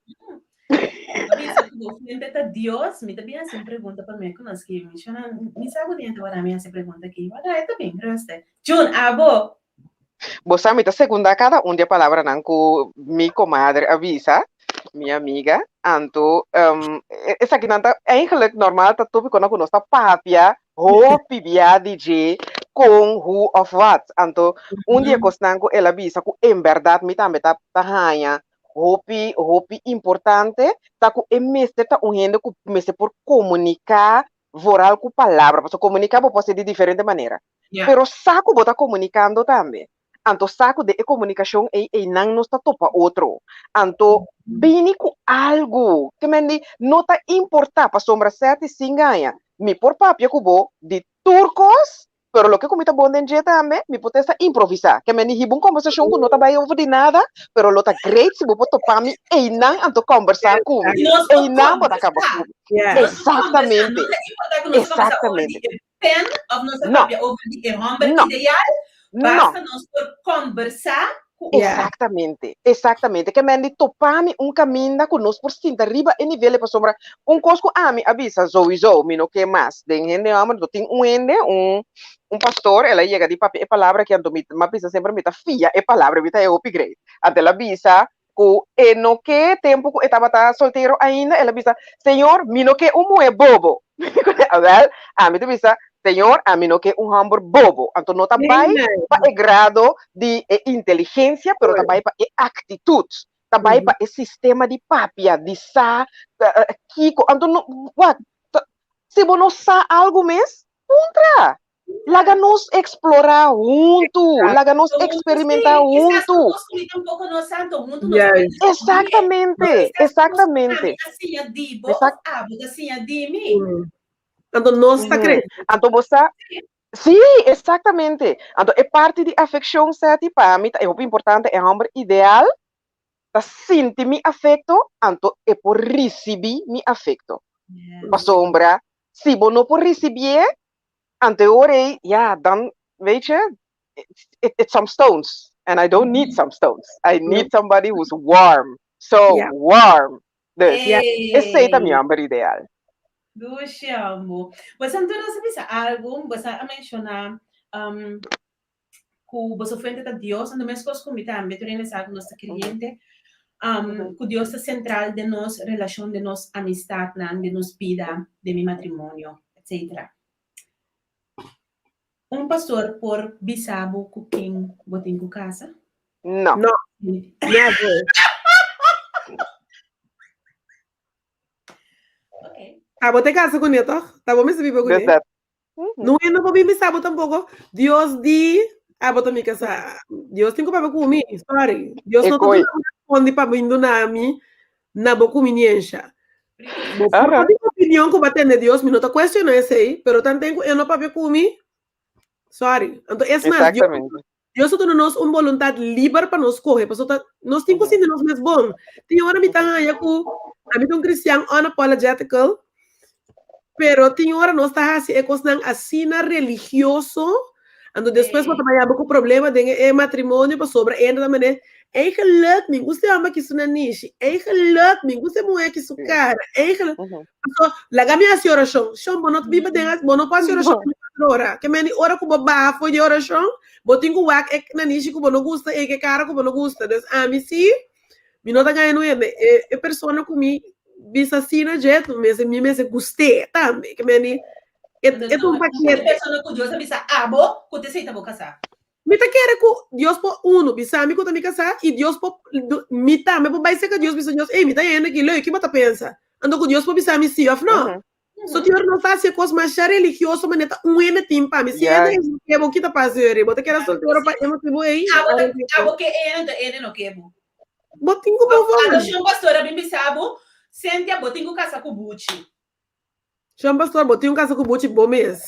Bisa ku bo fuente ta Dios, mi ta bin hasi un pregunta pa mi ku nos ki mi shona, mi sa ku tin hende wara mi hasi pregunta aki. Wara, e ta bin, rustig. June, abo? Bo sa mi ta segunda kada un di e palabranan ku mi komadre a bisa, mi amiga. Anto, esakinan ta eigenlijk normal ta tópikonan ku nos ta papia hopi bia di dje kon, hoe of wat. Anto un di e kosnan ku el a bisa ku en bèrdat mi tambe ta ta haña hopi hopi importante ta ku e mester ta un hende ku mester por komuniká vooral ku palabra, pasobra komuniká bo por hasi di diferente manera, pero sa ku bo ta komunikando tambe. Anto sa ku den e komunikashon ei einan nos ta topa otro. Anto bini ku algu. Ke men di no ta importá pasobra sèt i sin gaña. Mi por papia ku bo di tur kos, pero loke ku mi ta bon den dje tambe, mi por ta esta improvisá. Ke men di hiba un kombersashon ku no ta bai over di nada, pero lo ta great si bo por topa mi einan anto kombersá ku mi. Einan bo ta kaba ku mi. Eksaktamente. Eksaktamente. pen of nos a papia over di e homber ideal, basta nos por conversa ku otro. Exactamente, exactamente. Ke men di topa mi un kaminda ku nos por sinta riba e nivel pasobra un kos ku ami a bisa souiso mi no ke mas den hende homber, anto tin un hende, un un pastor, el a yega di papia e palabra aki anto mi a bisa semper mi ta fia e palabra, mi ta e hopi great. Anto el a bisa ku e no ke tempu ku e tabata soltero ainda, el a bisa, Señor, mi no ke un muhé bobo. Awèl, ami ta bisa, Señor, ami no ke un hòmber bobo. Anto no ta bai pa e grado di e inteligensia, pero ta bai pa e aktitut, ta bai pa e sistema di papia, di sa kiko. Anto no, wak, si bo no sa algu mes, puntra. Laga nos eksplorá huntu, laga nos eksperimentá huntu. Eksaktamente, eksaktamente. Anto nos ta krese. Anto bo sa, sí, eksaktamente. Anto e parti di afekshon, Seti, pa mi ta e hopi importante, e hòmber ideal ta sinti mi afekto, anto e por risibí mi afekto. Pasobra si bo no por risibié, Anto e ora ei, ya, dan, weet je, it, it's some stones. And I don't need some stones. I need somebody who's warm. So warm. Dus, esei ta mi hòmber ideal. Dushi ambo. Boso anto nos a bisa algu, boso a menshoná um, ku boso fuente ta Dios, anto meskos ku mi tambe, tur hende sa ku nos ta kreyente, um, ku Dios ta sentral den nos relashon, den nos amistatnan, den nos bida, den mi matrimonio, etcetera. Un pastor por bisa bo ku ken bo tin ku kasa? No. No. Never. Okay. Abo te kasa kuné toch? Ta bo mester biba kuné? Dus dat. No e no por bin bisa bo tampoko. Dios di, abo ta mi kasá. Dios tin ku papia ku mi. Sorry. Dios E no ta koi. duna bo respondi pa bin duna mi na bo kuminiensha. Bo por tin opinion ku bo a tende Dios, mi no ta kuestioná esei, pero tanten ku e no papia ku mi, sorry. Anto es mas, Dios, Dios ta duna nos un boluntat liber pa nos skohe, pasobra ta nos tin ku sinti nos mes bon. Tin ora mi ta haña ku ami ta un kristian unapologetical. Pero tin ora nos ta hasi e kosnan asina religioso, anto despues bo ta bai abo ku problema den e matrimonio pasobra e hende ta manera, Eigenlijk mi gusta e hòmber ki su nanishi, eigenlijk mi gusta e muhé ki su kara, eigenlijk. Paso, laga mi hasi orashon. Shon, bo no biba den, bo no por hasi orashon tur ora. Ke meni ora ku bo baha for di orashon, bo tin ku wak e nanishi ku bo no gusta i e kara ku bo no gusta. Dus ami si, mi no ta gaña no hende. E, e persona ku mi bisa si na dje, mester, mi mester gust'é tambe. Ke meni, e, e ta un pakete. E persona ku Dios a bisa abo ku ta esei ta bo kasá. Mi ta kere ku Dios por unu bisa mi ku ta mi kasá i Dios por mi tambe por bai serka Dios bisa Dios, ey mi ta hende aki leuk, ki bo ta pensa? Anto ku Dios por bisa mi si òf no. So tin ora nos ta hasi e kos masha religioso manera ta un hende tin pa mi. Si hende ei no ke bo, ki ta pasa yori? Bo ta keda soltero pa e motibu ei? Abo ta abo ke e hende, e hende no ke bo. Bo tin ku move on. Anto shon pastor a bin bisa bo, Cynthia bo tin ku kasa ku Buchi. Shon pastor, bo tin un casa cu buchi bo mes.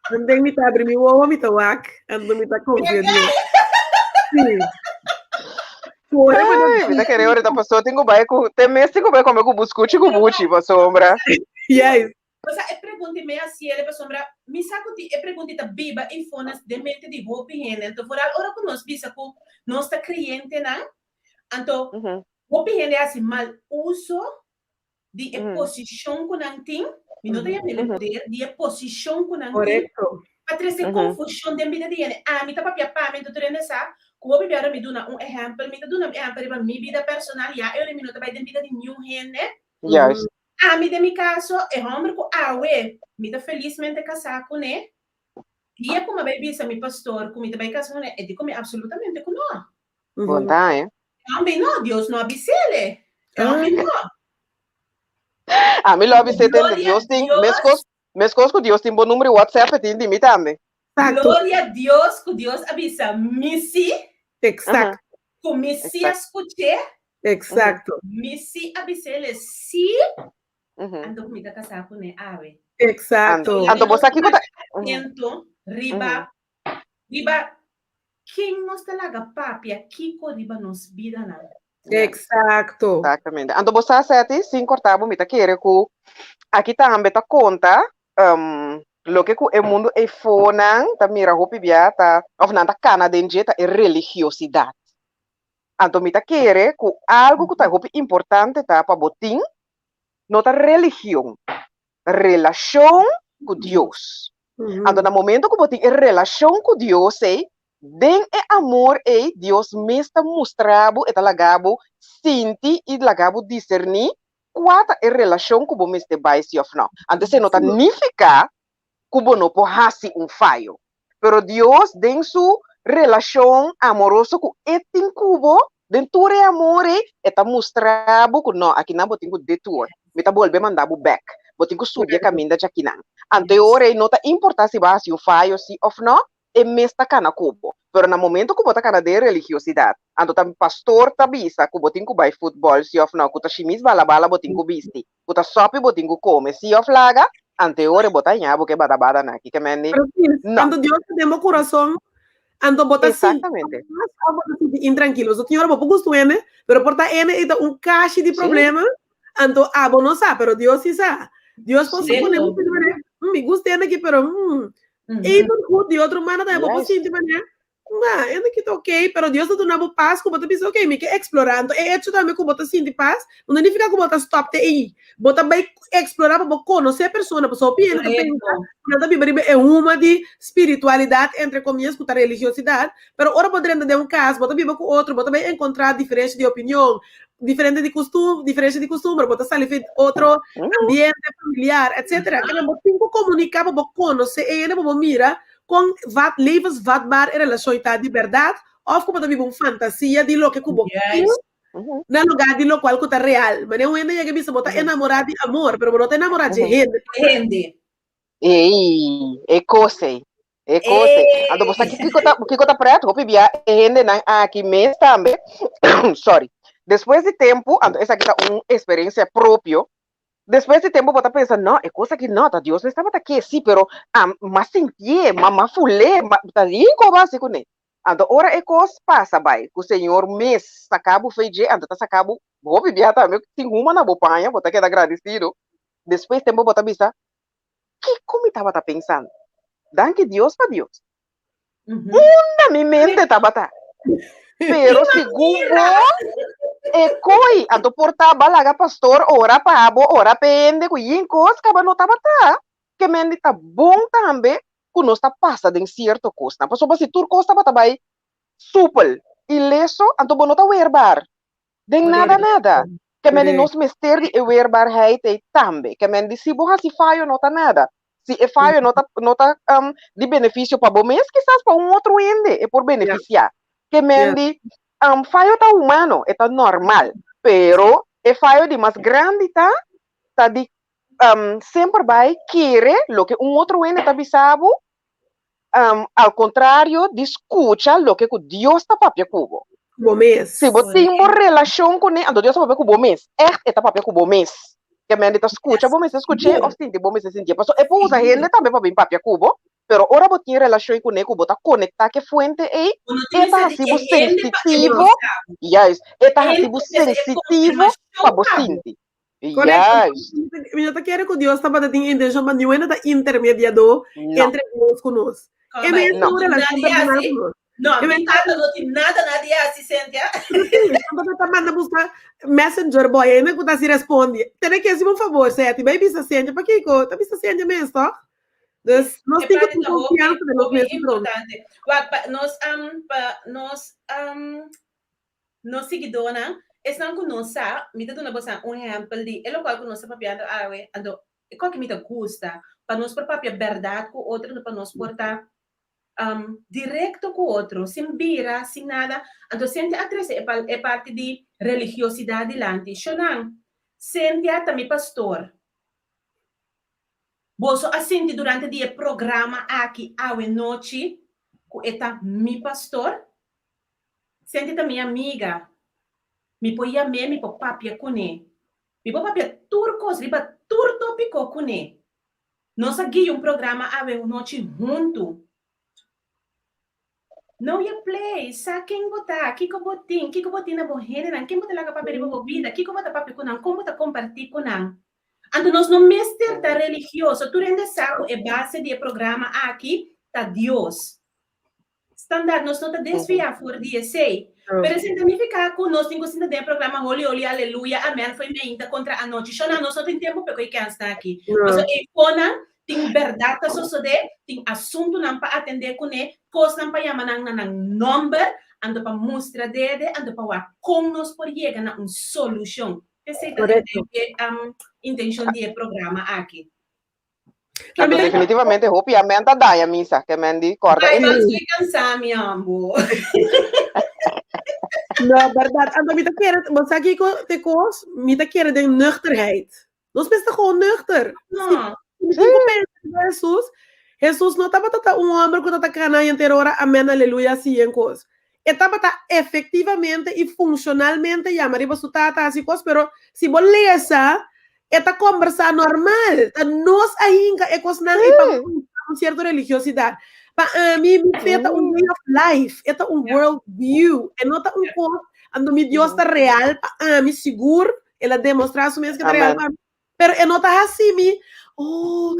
Anto mi ta abri mi wowo, mi ta wak, anto mi ta confia Dios. Sí. Ora Ai, mi ta kere ora ta pastor tin ku bai ku te mes tin ku bai kome ku buskuchi ku buchi pasobra. Yes. Pasobra e pregunta i mea siele pasobra mi sa ku ti e pregunta i ta biba i fonas den mente di hopi hende. Anto foral ora ku nos bisa ku nos ta kreyentenan, anto Hopi hende hasi mal uso di e posishon ku nan tin, mi no ta yam'el e poder, di e posishon ku nan tin pa trese konfushon den bida di hende. Ami ta papia pa mi, anto tur hende sa ku hopi bia ora mi duna un ehèmpel, mi ta duna un ehèmpel riba mi bida personal, ya e ora mi no ta bai den bida di niun hende. Ami den mi kaso, e hòmber ku awe mi ta felismente kasá kuné, dia ku mi a bai bisa mi pastor ku mi ta bai kasa kuné, e di ku mi apsolutamente ku no. Bon ta, eh? Hombre, no, Dios no a bisele. Hombre, no. A mi lo a bisé tende Dios tin meskos meskos ku Dios tin bo number di WhatsApp e tin di mi tambe. Exacto. Gloria a Dios ku Dios a bisa mi sí. Exacto. Ku mi sí a skuch'é. Exacto. Mi sí a bisele sí. Anto ku mi ta kasá kuné awe. Exacto. Anto bo sa kiko ta. Atento riba riba Ken nos ta laga papia kiko riba nos bidanan? Exacto. Exactamente. Anto bo sa, Seti, sin corta bo, mi ta kere cu aki tambe ta conta um, loke cu e mundo eifonan ta mira hopi bia ta, of nan ta cana den dje, ta e religiosidad. Anto mi ta kere cu algo cu ta hopi importante ta pa bo tin, no ta religion, relashon ku Dios. Anto na momento ku bo tin e relashon ku Dios ei, den e amor ei Dios mes ta mustra bo, e ta laga bo sinti i laga bo diserní kua ta e relashon ku bo mester bai si òf nò. Anto esei no ta nifiká ku bo no por hasi un fayo. Pero Dios den su relashon amoroso ku e tin ku bo, den tur e amor ei, e ta mustra bo ku no, akinan bo tin ku detour, mi ta bolbe manda bo bèk, bo tin ku subi e kaminda djakinan. Anto e ora ei no ta importá si bo a hasi un fayo si òf no, e mes ta kana ku bo. Pero na momento ku bo ta kana den religiosidat, anto ta pastor ta bisa ku bo tin ku bai futbòl si òf no, ku ta shimis bala bala bo tin ku bisti, ku ta sòpi bo tin ku kome, si òf laga, ante ora bo ta haña bo ke bada bada nan aki, ke men di, Precies. no. Anto Dios ta den bo kurason, anto bo ta sinti Exactamente. pas òf bo ta sinti intrankilo. So tin ora bo por gusta un hende, pero por ta hende ei ta un kashi di problema, anto abo no sa, pero Dios si sa. Dios por supone bo sinti manera, mi gusta hende aki, pero ei ta goed, di otro manda tambe bo por sinti manera, Nah, e aki ta ok, pero Dios ta duna bo pas ku bo ta bisa, ok, mi ke eksplorá. Anto e echo tambe ku bo ta sinti pas, no ta nifiká ku bo ta stòp te ei. Bo ta bai eksplorá pa bo konosé e persona, pasobra hopi hende ta pensa ku nan ta biba riba e huma di spiritualidat, entre komias, ku ta religiosidat, pero ora bo drenta den un kas, bo ta biba ku otro, bo ta bai enkontrá diferensha di opinion, diferente di kustum, diferensha di kustumber, bo ta sali for otro ambiente familiar, etsetera. Kende bo tin ku komuniká pa bo konosé e hende, pa bo mira Kon vat levensvatbaar e relashon ta di bèrdat òf ku bo ta biba un fantasia di loke ku bo ke na lugá di lokual ku ta real. Manera un hende yega bisa bo ta enamorá di amor, pero bo no ta enamorá dje hende. Hende. Ey, e kos ey. E kos ey. Anto bo sa kiko ta kiko ta pret? Hopi bia e hendenan aki mes tambe, sorry, despues di tempu, anto esaki ta un eksperensia propio, Despues di tempu bo ta pensa, no, e kos aki no, ta Dios mes tabata ke, sí, pero a m'a sintié, m'a m'a ful'é, m'a ta rico bo hasi kuné. Anto ora e kos pasa bai, ku Señor mes saka bo fei dje, anto ta saka bo hopi biaha tambe sin huma na bo paña, bo ta keda gradisido. Despues tempu bo ta bisa, Kiko mi tabata pensando? Danki Dios pa Dios. Unda mi mente tabata? Pero segun bo, e koi, anto por ta ba laga pastor ora pa bo, ora pa hende ku yin kos kaba no tabata. Ke mende ta bon tambe ku nos ta pasa den sierto kosnan. Pasobra si tur kos tabata bai supel i leso, anto bo no ta weerbaar den nada nada. Ke men di nos mester di e weerbaarheid ei tambe. Ke men di si bo hasi fayo no ta nada. Si e fayo no ta no ta di benefisio pa bo mes, kisas pa un otro hende e por benefisiá. Ke men di fayo ta humano, e ta normal. Pero e fayo di mas grandi ta ta di semper bai kere loke un otro hende ta bisa bo, al kontrario di skucha loke ku Dios ta papia ku bo. Bo mes. Si bo tin bo relashon kuné, anto Dios ta papia ku bo mes. Ègt e ta papia ku bo mes. Ke mende ta skucha bo mester skuch'é òf sinti bo mester sintié. Pasobra e por usa hende tambe pa bin papia ku bo, pero ora bo tin relashon kuné ku bo ta konektá ku e fuente ei, e ta hasi bo sensitivo, juist, e ta hasi bo sensitivo pa bo sinti. Correcto. Mi no ta kere ku Dios tabata tin intenshon pa niun hende ta intermediadó No. entre Dios ku nos. Kom E bij. mes No. un relashon Nadie personal hasi. ku nos. No, E mi mes tata no tin nada na di hasi, Cynthia. Anto ta manda buska messenger boy ainda ku ta hasi respondi. Tene ke hasi un favor, Seti, bai bisa Cynthia pakiko? Ta bisa Cynthia mes, toch? Dus nos E tin ku parte tin ta hopi, konfiansa den nos hopi mes pronto. importante. Wak, pa nos, um, pa nos, um, Nos siguidónan, esnan ku no sa, mi ta duna bosan un ehèmpel di e lokual ku nos ta papiando awe, anto e kòke mi ta gusta, pa nos por papia bèrdat ku otro, anto pa nos por ta direkto ku otro, sin bira, sin nada. Anto Cynthia a trese e e parti di religiosidat dilanti. Shonnan, Cynthia ta mi pastor. Boso a sinti durante di e programa aki awe nochi ku e ta mi pastor? Senti ta mi amiga. Mi por yam'é, mi por papia kuné. Mi por papia tur kos, riba tur tópiko kuné. Nos a guia un programa awe un nochi huntu. Know your place, sa ken bo ta, kiko bo tin, kiko bo tin na bo hendenan, ken bo ta laga papia riba bo bida, kiko bo ta papia ku nan, kon bo ta kompartí ku nan. Anto nos no mester ta religioso, tur hende sa ku e base di e programa aki ta Dios. Standaard, nos no ta desviá for di esei. Pero esei ta nifiká ku nos tin ku sinta den e programa Holi Holi Aleluya Amen fo'i meinta kontra anochi. Shona, nos no tin tempu p'e ku e kènsnan aki. Pasobra e fonan tin bèrdat ta sosodé, tin asuntunan pa atendé kuné, kosnan pa yama nan na nan nòmber, anto pa mustra dede, anto pa wak kon nos por yega na un solushon. Esei ta e intenshon di e programa aki. Anto definitivamente hopi amen ta daña misa, ke men di korda Ay, esei. mas mi cansa mi ambo. No, berdad. Anto mi ta kere, bo sa kiko te kos? Mi ta kere den nuchterheid. Nos mester gewoon nuchter. No. Si mi tin ku pensa riba Jesus, Jesus no tabata ta un homber ku tabata kana henter ora amen aleluya si en kos. E tabata efectivamente i funcionalmente yama riba su tata hasi kos, pero si bo lesa e ta kombersá normal. Ta nos a hinka e kosnan ei pa mustra un sierto religiosidad. Pa ami, mi fe ta un way of life, e ta un world view, e no ta un kos anto mi Dios ta real pa ami, sigur el a demostrá su mes ke ta real pa ami, pero e no ta hasi mi, oh,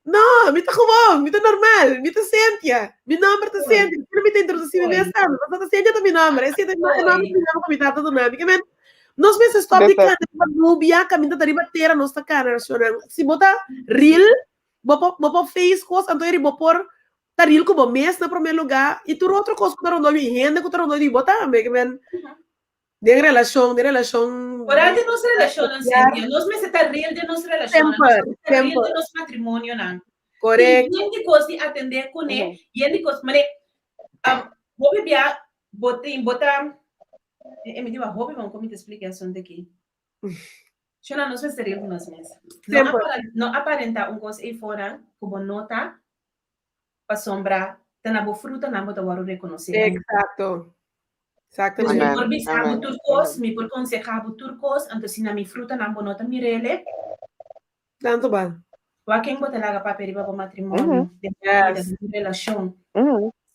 no, mi ta gewoon, mi ta normal, mi ta Cynthia, mi nomber ta Cynthia, pero mi ta introdusí mi mes tambe, pasobra Cynthia ta mi nomber, esei ta e nomber ku mi mama ku mi tata duna mi, ke men Nos mester stop di kana riba nubia, kaminda ta riba tera nos ta kana, shonnan. Si bo ta real, bo por bo por face kos, anto eri bo por ta real ku bo mes na promé lugá i tur otro kos ku ta rondó di hende ku ta rondó di bo tambe. Ke men den relashon, den relashon. Oral den nos relashonnan, Cynthia, nos mester ta real den nos relashonnan, nos Semper, mester ta real semper. den nos matrimonionan. Korekto. Tin yen di kos di atendé kuné, yen di kos, manera, hopi bia bo tin, bo ta E mi di wa hopi bon kon mi ta splika e asuntu aki. Shona, nos mester real ku nos mes. No, Semper. no aparenta un kos ei fora ku bo no ta pasobra ta na bo frutanan bo ta wòrdu rekonosé. Eksakto. Dus mi Exactamente. por bisa bo tur kos, mi por konsehá bo tur kos, anto si na mi frutanan bo no ta mir'el, Tantu bal. Wak ken bo ta laga papia riba bo matrimonio, den bo bida, den bo relashon.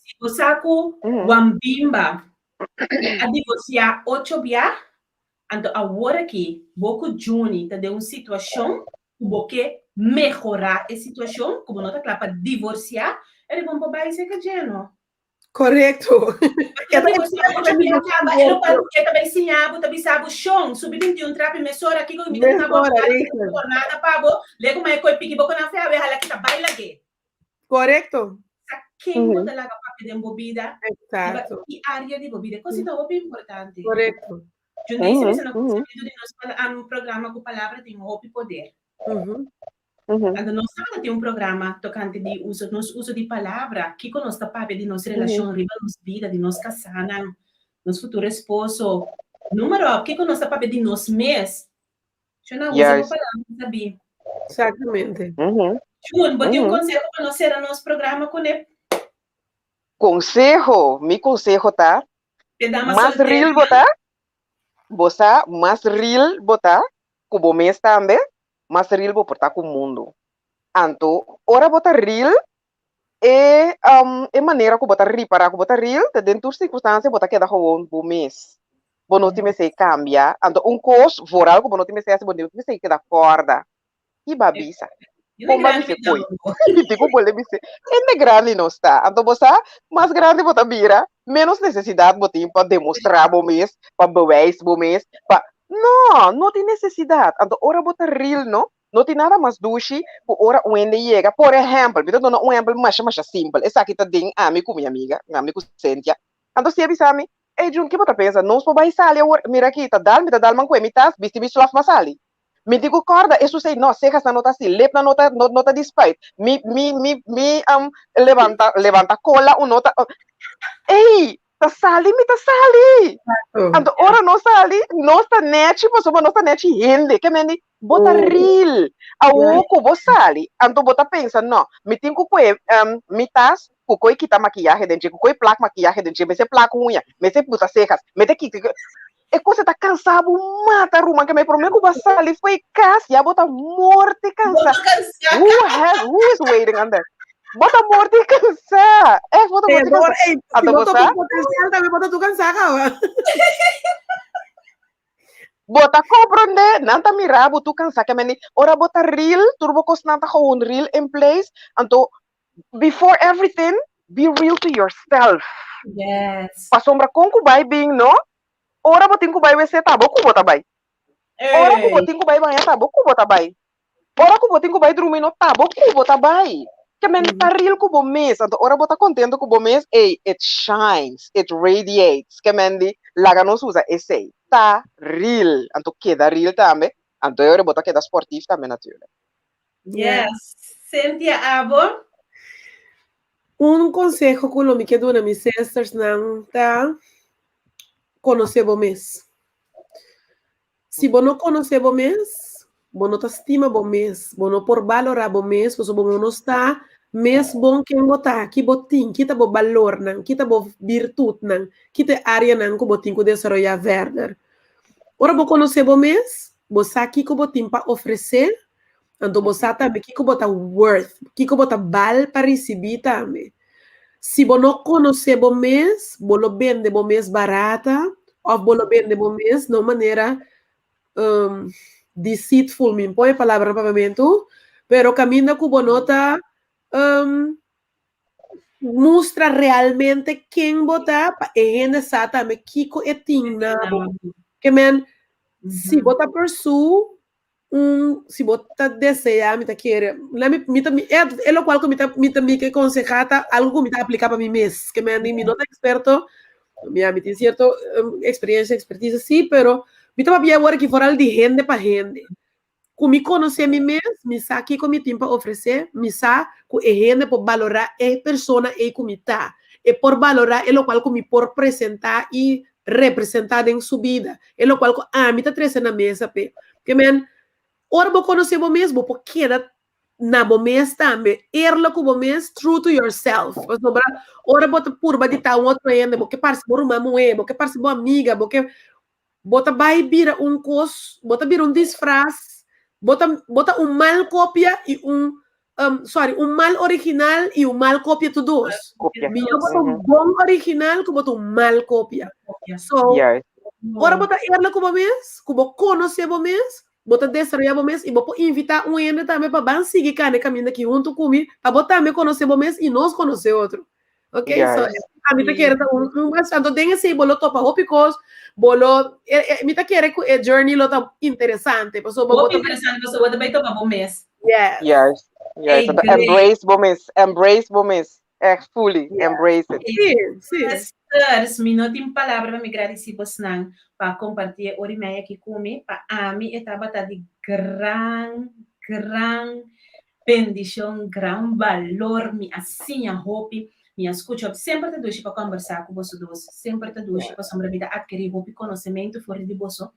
Si bo sa ku Wambimba a divorsiá ocho bia, anto awor aki bo ku Juni ta den un situashon ku bo ke mehorá e situashon, ku bo no ta kla pa divorsiá, e di bon por bai serka dje, no? Korekto. E ta divorsiá ocho bia kaba, e lo cual e ta bai siña bo, ta bisa bo, Shon, subi 21 trapi mesora, kiko mi ta duna bo, nada pa bo, lego ma e koi piki bo ku nan fe awe hala kita bai lag'é. Korekto. Sa ken bo ta laga papia den bo bida, riba Exacto. ki área di bo bida. E kosita hopi importante. Korekto. Jundaisy bisa na kuminsamentu di nos programa ku palabra tin hopi poder. Anto nos tabata tin un programa tokante di uso, nos uso di palabra, kiko nos ta papia di nos relashon riba nos bida, di nos kasánan, nos futuro esposo. Número op, kiko nos ta papia di nos mes. Shona, usa bo palabra sabí. Exactamente. Jun, bo tin un konseho pa nos sera nos programa kuné? Konseho, mi konseho ta, P'e dama mas soltera. real bo ta, bo sa, mas real bo ta ku bo mes tambe, mas real bo por ta ku mundu. Anto, ora bo ta real, e e manera ku bo ta ripará ku bo ta real ta den tur sirkunstansia bo ta keda gewoon bo mes. Bo no tin mester kambia. Anto un kos vooral ku bo no tin mester hasi bo no tin mester keda kòrda. Ki bo a bisa? Kon bo a bisa koi? Mi tin ku bolbe bisa. Hende grandi nos ta. Anto bo sa, mas grandi bo ta bira, ménos nesesidat bo tin pa demostrá bo mes, pa bewijs bo mes, pa. No, no tin nesesidat. Anto ora bo ta real no, No tin nada mas dushi ku ora un hende yega, por ehèmpel, mi ta duna un ehèmpel masha masha simpel, esaki ta den ami ku mi amiga, ami ku Cynthia. Anto si e bisa mi, Ey Jun, ki bo ta pensa? Nos por bai sali awor? Mira aki, ta dal, mi ta dal man kue mi tas, bisti mi slof, m'a sali. Mi tin ku kòrda e susei, no, sehasnan no ta asi, lepnan no ta no ta di spuit, mi mi mi mi levanta levanta kola un no ta, ey! Ta sali mi ta sali! Anto ora nos sali, nos ta nechi pasobra nos ta nechi hende, ke mende bo ta real. Awor ku bo sali, anto bo ta pensa, no, mi tin ku kue mi tas ku koi kita makiyahe den dje, ku koi plak makiyahe den dje, mester plak uña, mester buta sehas, mester kita, e kos ta kansa bo mata ruman, ke me prome ku bo a sali fo'i kas ya bo ta morti kansa. Who has, who is waiting on that? Bo ta morti kansa. Echt, bo ta morti kansa. Ey, Anto si bo bo sa? topa potencial tambe bo ta tur kansa kaba. Bo ta comprende, nan ta mira bo tur kansa. Ke meni, ora bo ta real, tur bo kosnan ta gewoon real in place. Anto, before everything, be real to yourself. Yes. Pasobra kon ku bai bin, no? Ora bo tin ku bai wc ta bo ku bo ta bai. Ora ku bo tin ku bai baña ta bo ku bo ta bai. Ora ku bo tin ku bai drumi no ta bo ku bo ta bai. Ke men ta real ku bo mes. Anto ora bo ta kontento ku bo mes, ey, it shines, it radiates. Ke men di, laga nos usa esei. Ta real. Anto keda real tambe. Anto e ora bo ta keda sportief tambe natuurlijk. Yes. Cynthia, abo? Un konseho ku lo mi ke duna mi sistersnan ta konosé bo mes. Si bo no konosé bo mes, bo no ta stima bo mes, bo no por balorá bo mes pasobra bo no sta mes bon ken bo ta, ki bo tin, ki ta bo balornan, ki ta bo birtutnan, ki ta e áreanan ku bo tin ku desaroyá verder. Ora bo konosé bo mes, bo sa kiko bo tin pa ofresé, anto bo sa tambe kiko bo ta worth, kiko bo ta bal pa risibí tambe. Si bo no konosé bo mes, bo lo bende bo mes barata òf bo lo bende bo mes na un manera deceitful, mi no por e palabra na papiamentu, pero kaminda ku bo no ta mustra realmente ken bo ta pa e hende sa tambe kiko e tin na bo. Ke men, si bo ta pursue un, si bo ta desea, mi ta kere, la mi, mi ta, mi, e, e lokual ku mi ta, mi ta, mi ke konsehá ta algu ku mi ta apliká pa mi mes. Ke men, mi no ta eksperto, mi a, mi tin sierto eksperiencia, ekspertise sí, pero mi ta papia awor aki foral di hende pa hende. Ku mi konosé mi mes, mi sa kiko mi tin pa ofresé, mi sa ku e hende por balorá e persona ei ku mi ta. E por balorá e lokual ku mi por presentá i representá den su bida, e lokual ku ami ta trese na mesa p'e. Ke men, ora bo konosé bo mes, bo por keda na bo mes tambe, eerlijk ku bo mes, true to yourself. Pasobra ora bo ta purba di ta un otro hende, bo ke parse bo ruman muhé, bo ke parse bo amiga, bo ke Bo ta bai bira un kos, bo ta bira un disfras, bo ta bo ta un mal kopia i un. Sorry, un mal original i un mal kopia tur dos. Kopia. Mihó bo ta un bon original ku bo ta un mal kopia. So, ora bo ta eerlijk ku bo mes, ku bo konosé bo mes, bo ta desaroyá bo mes i bo por invitá un hende tambe pa ban sigui kana e kaminda aki huntu ku mi, pa bo tambe konosé bo mes i nos konosé otro. Ok, so ami ta kere ta un un anto den esei bo lo topa hopi kos, bo lo mi ta kere ku e journey lo ta interesante, pasobra bo Hopi ta interesante, pasobra bo ta bai topa bo mes. Yes. Yes. Hey, Anto great. embrace bo mes, embrace bo mes. Echt fully embrace it. Sí, sí. Sisters, mi no tin palabra pa mi gradisí bosnan pa kompartí e ora i mei aki ku mi. Pa ami e tabata di gran, gran bendishon, gran balor. Mi a siña hopi, mi a skucha hopi. Semper ta dushi pa kòmbersá ku boso dos, semper ta dushi pasobra mi ta atkerí hopi konosementu for di boso.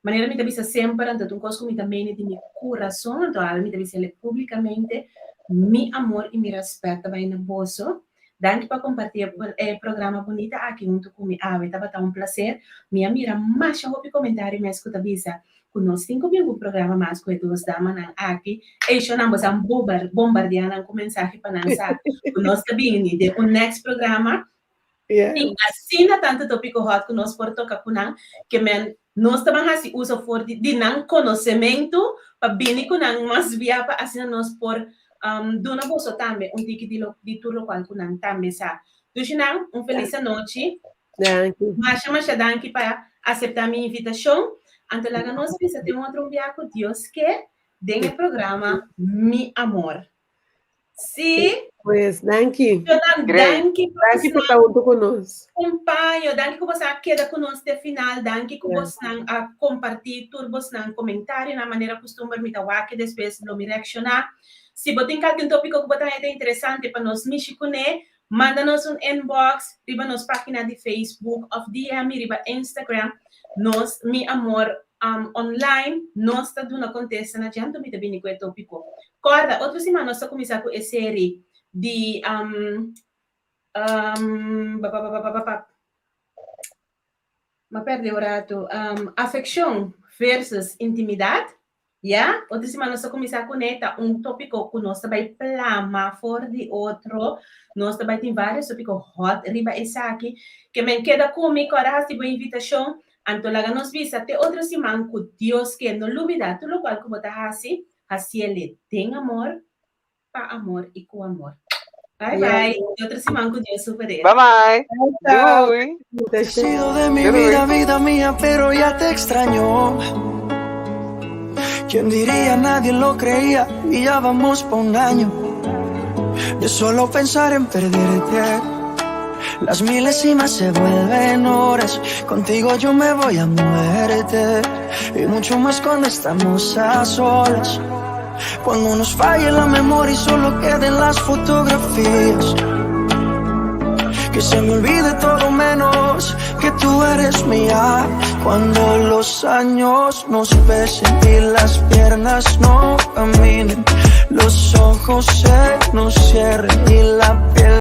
Manera mi ta bisa semper, anto ta un kos ku mi ta mene di mi kurason, anto awe mi ta bisa el'e públikamente, mi amor i mi rèspèt ta bai na boso. Danki pa kompartí e programa bunita aki huntu ku mi awe. Tabata un plaser. Mi a mira masha hopi komentario mes ku ta bisa ku nos tin ku bin ku programa mas ku e dos damanan aki. Eishonan boso a bombardiá nan ku mensahe pa nan sa ku nos ta bini den un next programa. Tin asina tantu tópiko hòt ku nos por toka ku nan, ke men nos ta ban hasi uso for di nan konosementu pa bini ku nan mas bia pa asina nos por duna boso tambe un tiki di lo di tur lokual ku nan tambe sa. Dushinan, un felis anochi. Danki. Masha masha danki pa aseptá mi invitashon. Anto laga nos bisa den otro un bia ku Dios ke den e programa Mi Amor. Sí. Pues, danki. Jonan, Great. danki pa Danki pa ta huntu ku nos. Compaño, danki ku boso a keda ku nos te final, danki ku bosnan a kompartí tur bosnan komentarionan manera kustumber mi ta wak despues lo mi reakshoná. Si bo tin kalke un tópiko ku bo ta haña ta interesante pa nos mishi kuné, manda nos un inbox riba nos página di Facebook òf DM mi riba Instagram. Nos, Mi Amor Online, nos ta duna kontesta na dje anto mi ta bini ku e tópiko. Kòrda, otro siman nos ta kuminsá ku e seri di M'a pèrdè un ratu. Afekshon versus intimidat. Ya, otro siman nos ta kuminsá kuné. Ta un tópiko ku nos ta bai plama for di otro. Nos ta bai tin vários tópiko hòt riba esaki. Ke men keda ku mi, kòrda hasi bo invitashon. Anto laga nos bisa te otro siman ku Dios ke. No lubidá tur lokual ku bo ta hasi, hasiel den amor, pa amor i ku amor. Bye bye. Te otro siman ku Dios su poder. Bye bye. Chao. Doei. He sido de mi vida, vida mía, pero ya te extraño. ¿Quién diría? Nadie lo creía y ya vamos pa un año. De solo pensar en perderte. Las milésimas se vuelven horas. Contigo yo me voy a muerte. Y mucho más cuando estamos a solas. Cuando nos falle la memoria y solo queden las fotografías. Que se me olvide todo menos que tú eres mía. Cuando los años nos pesen y las piernas no caminen, los ojos se nos cierren y la piel.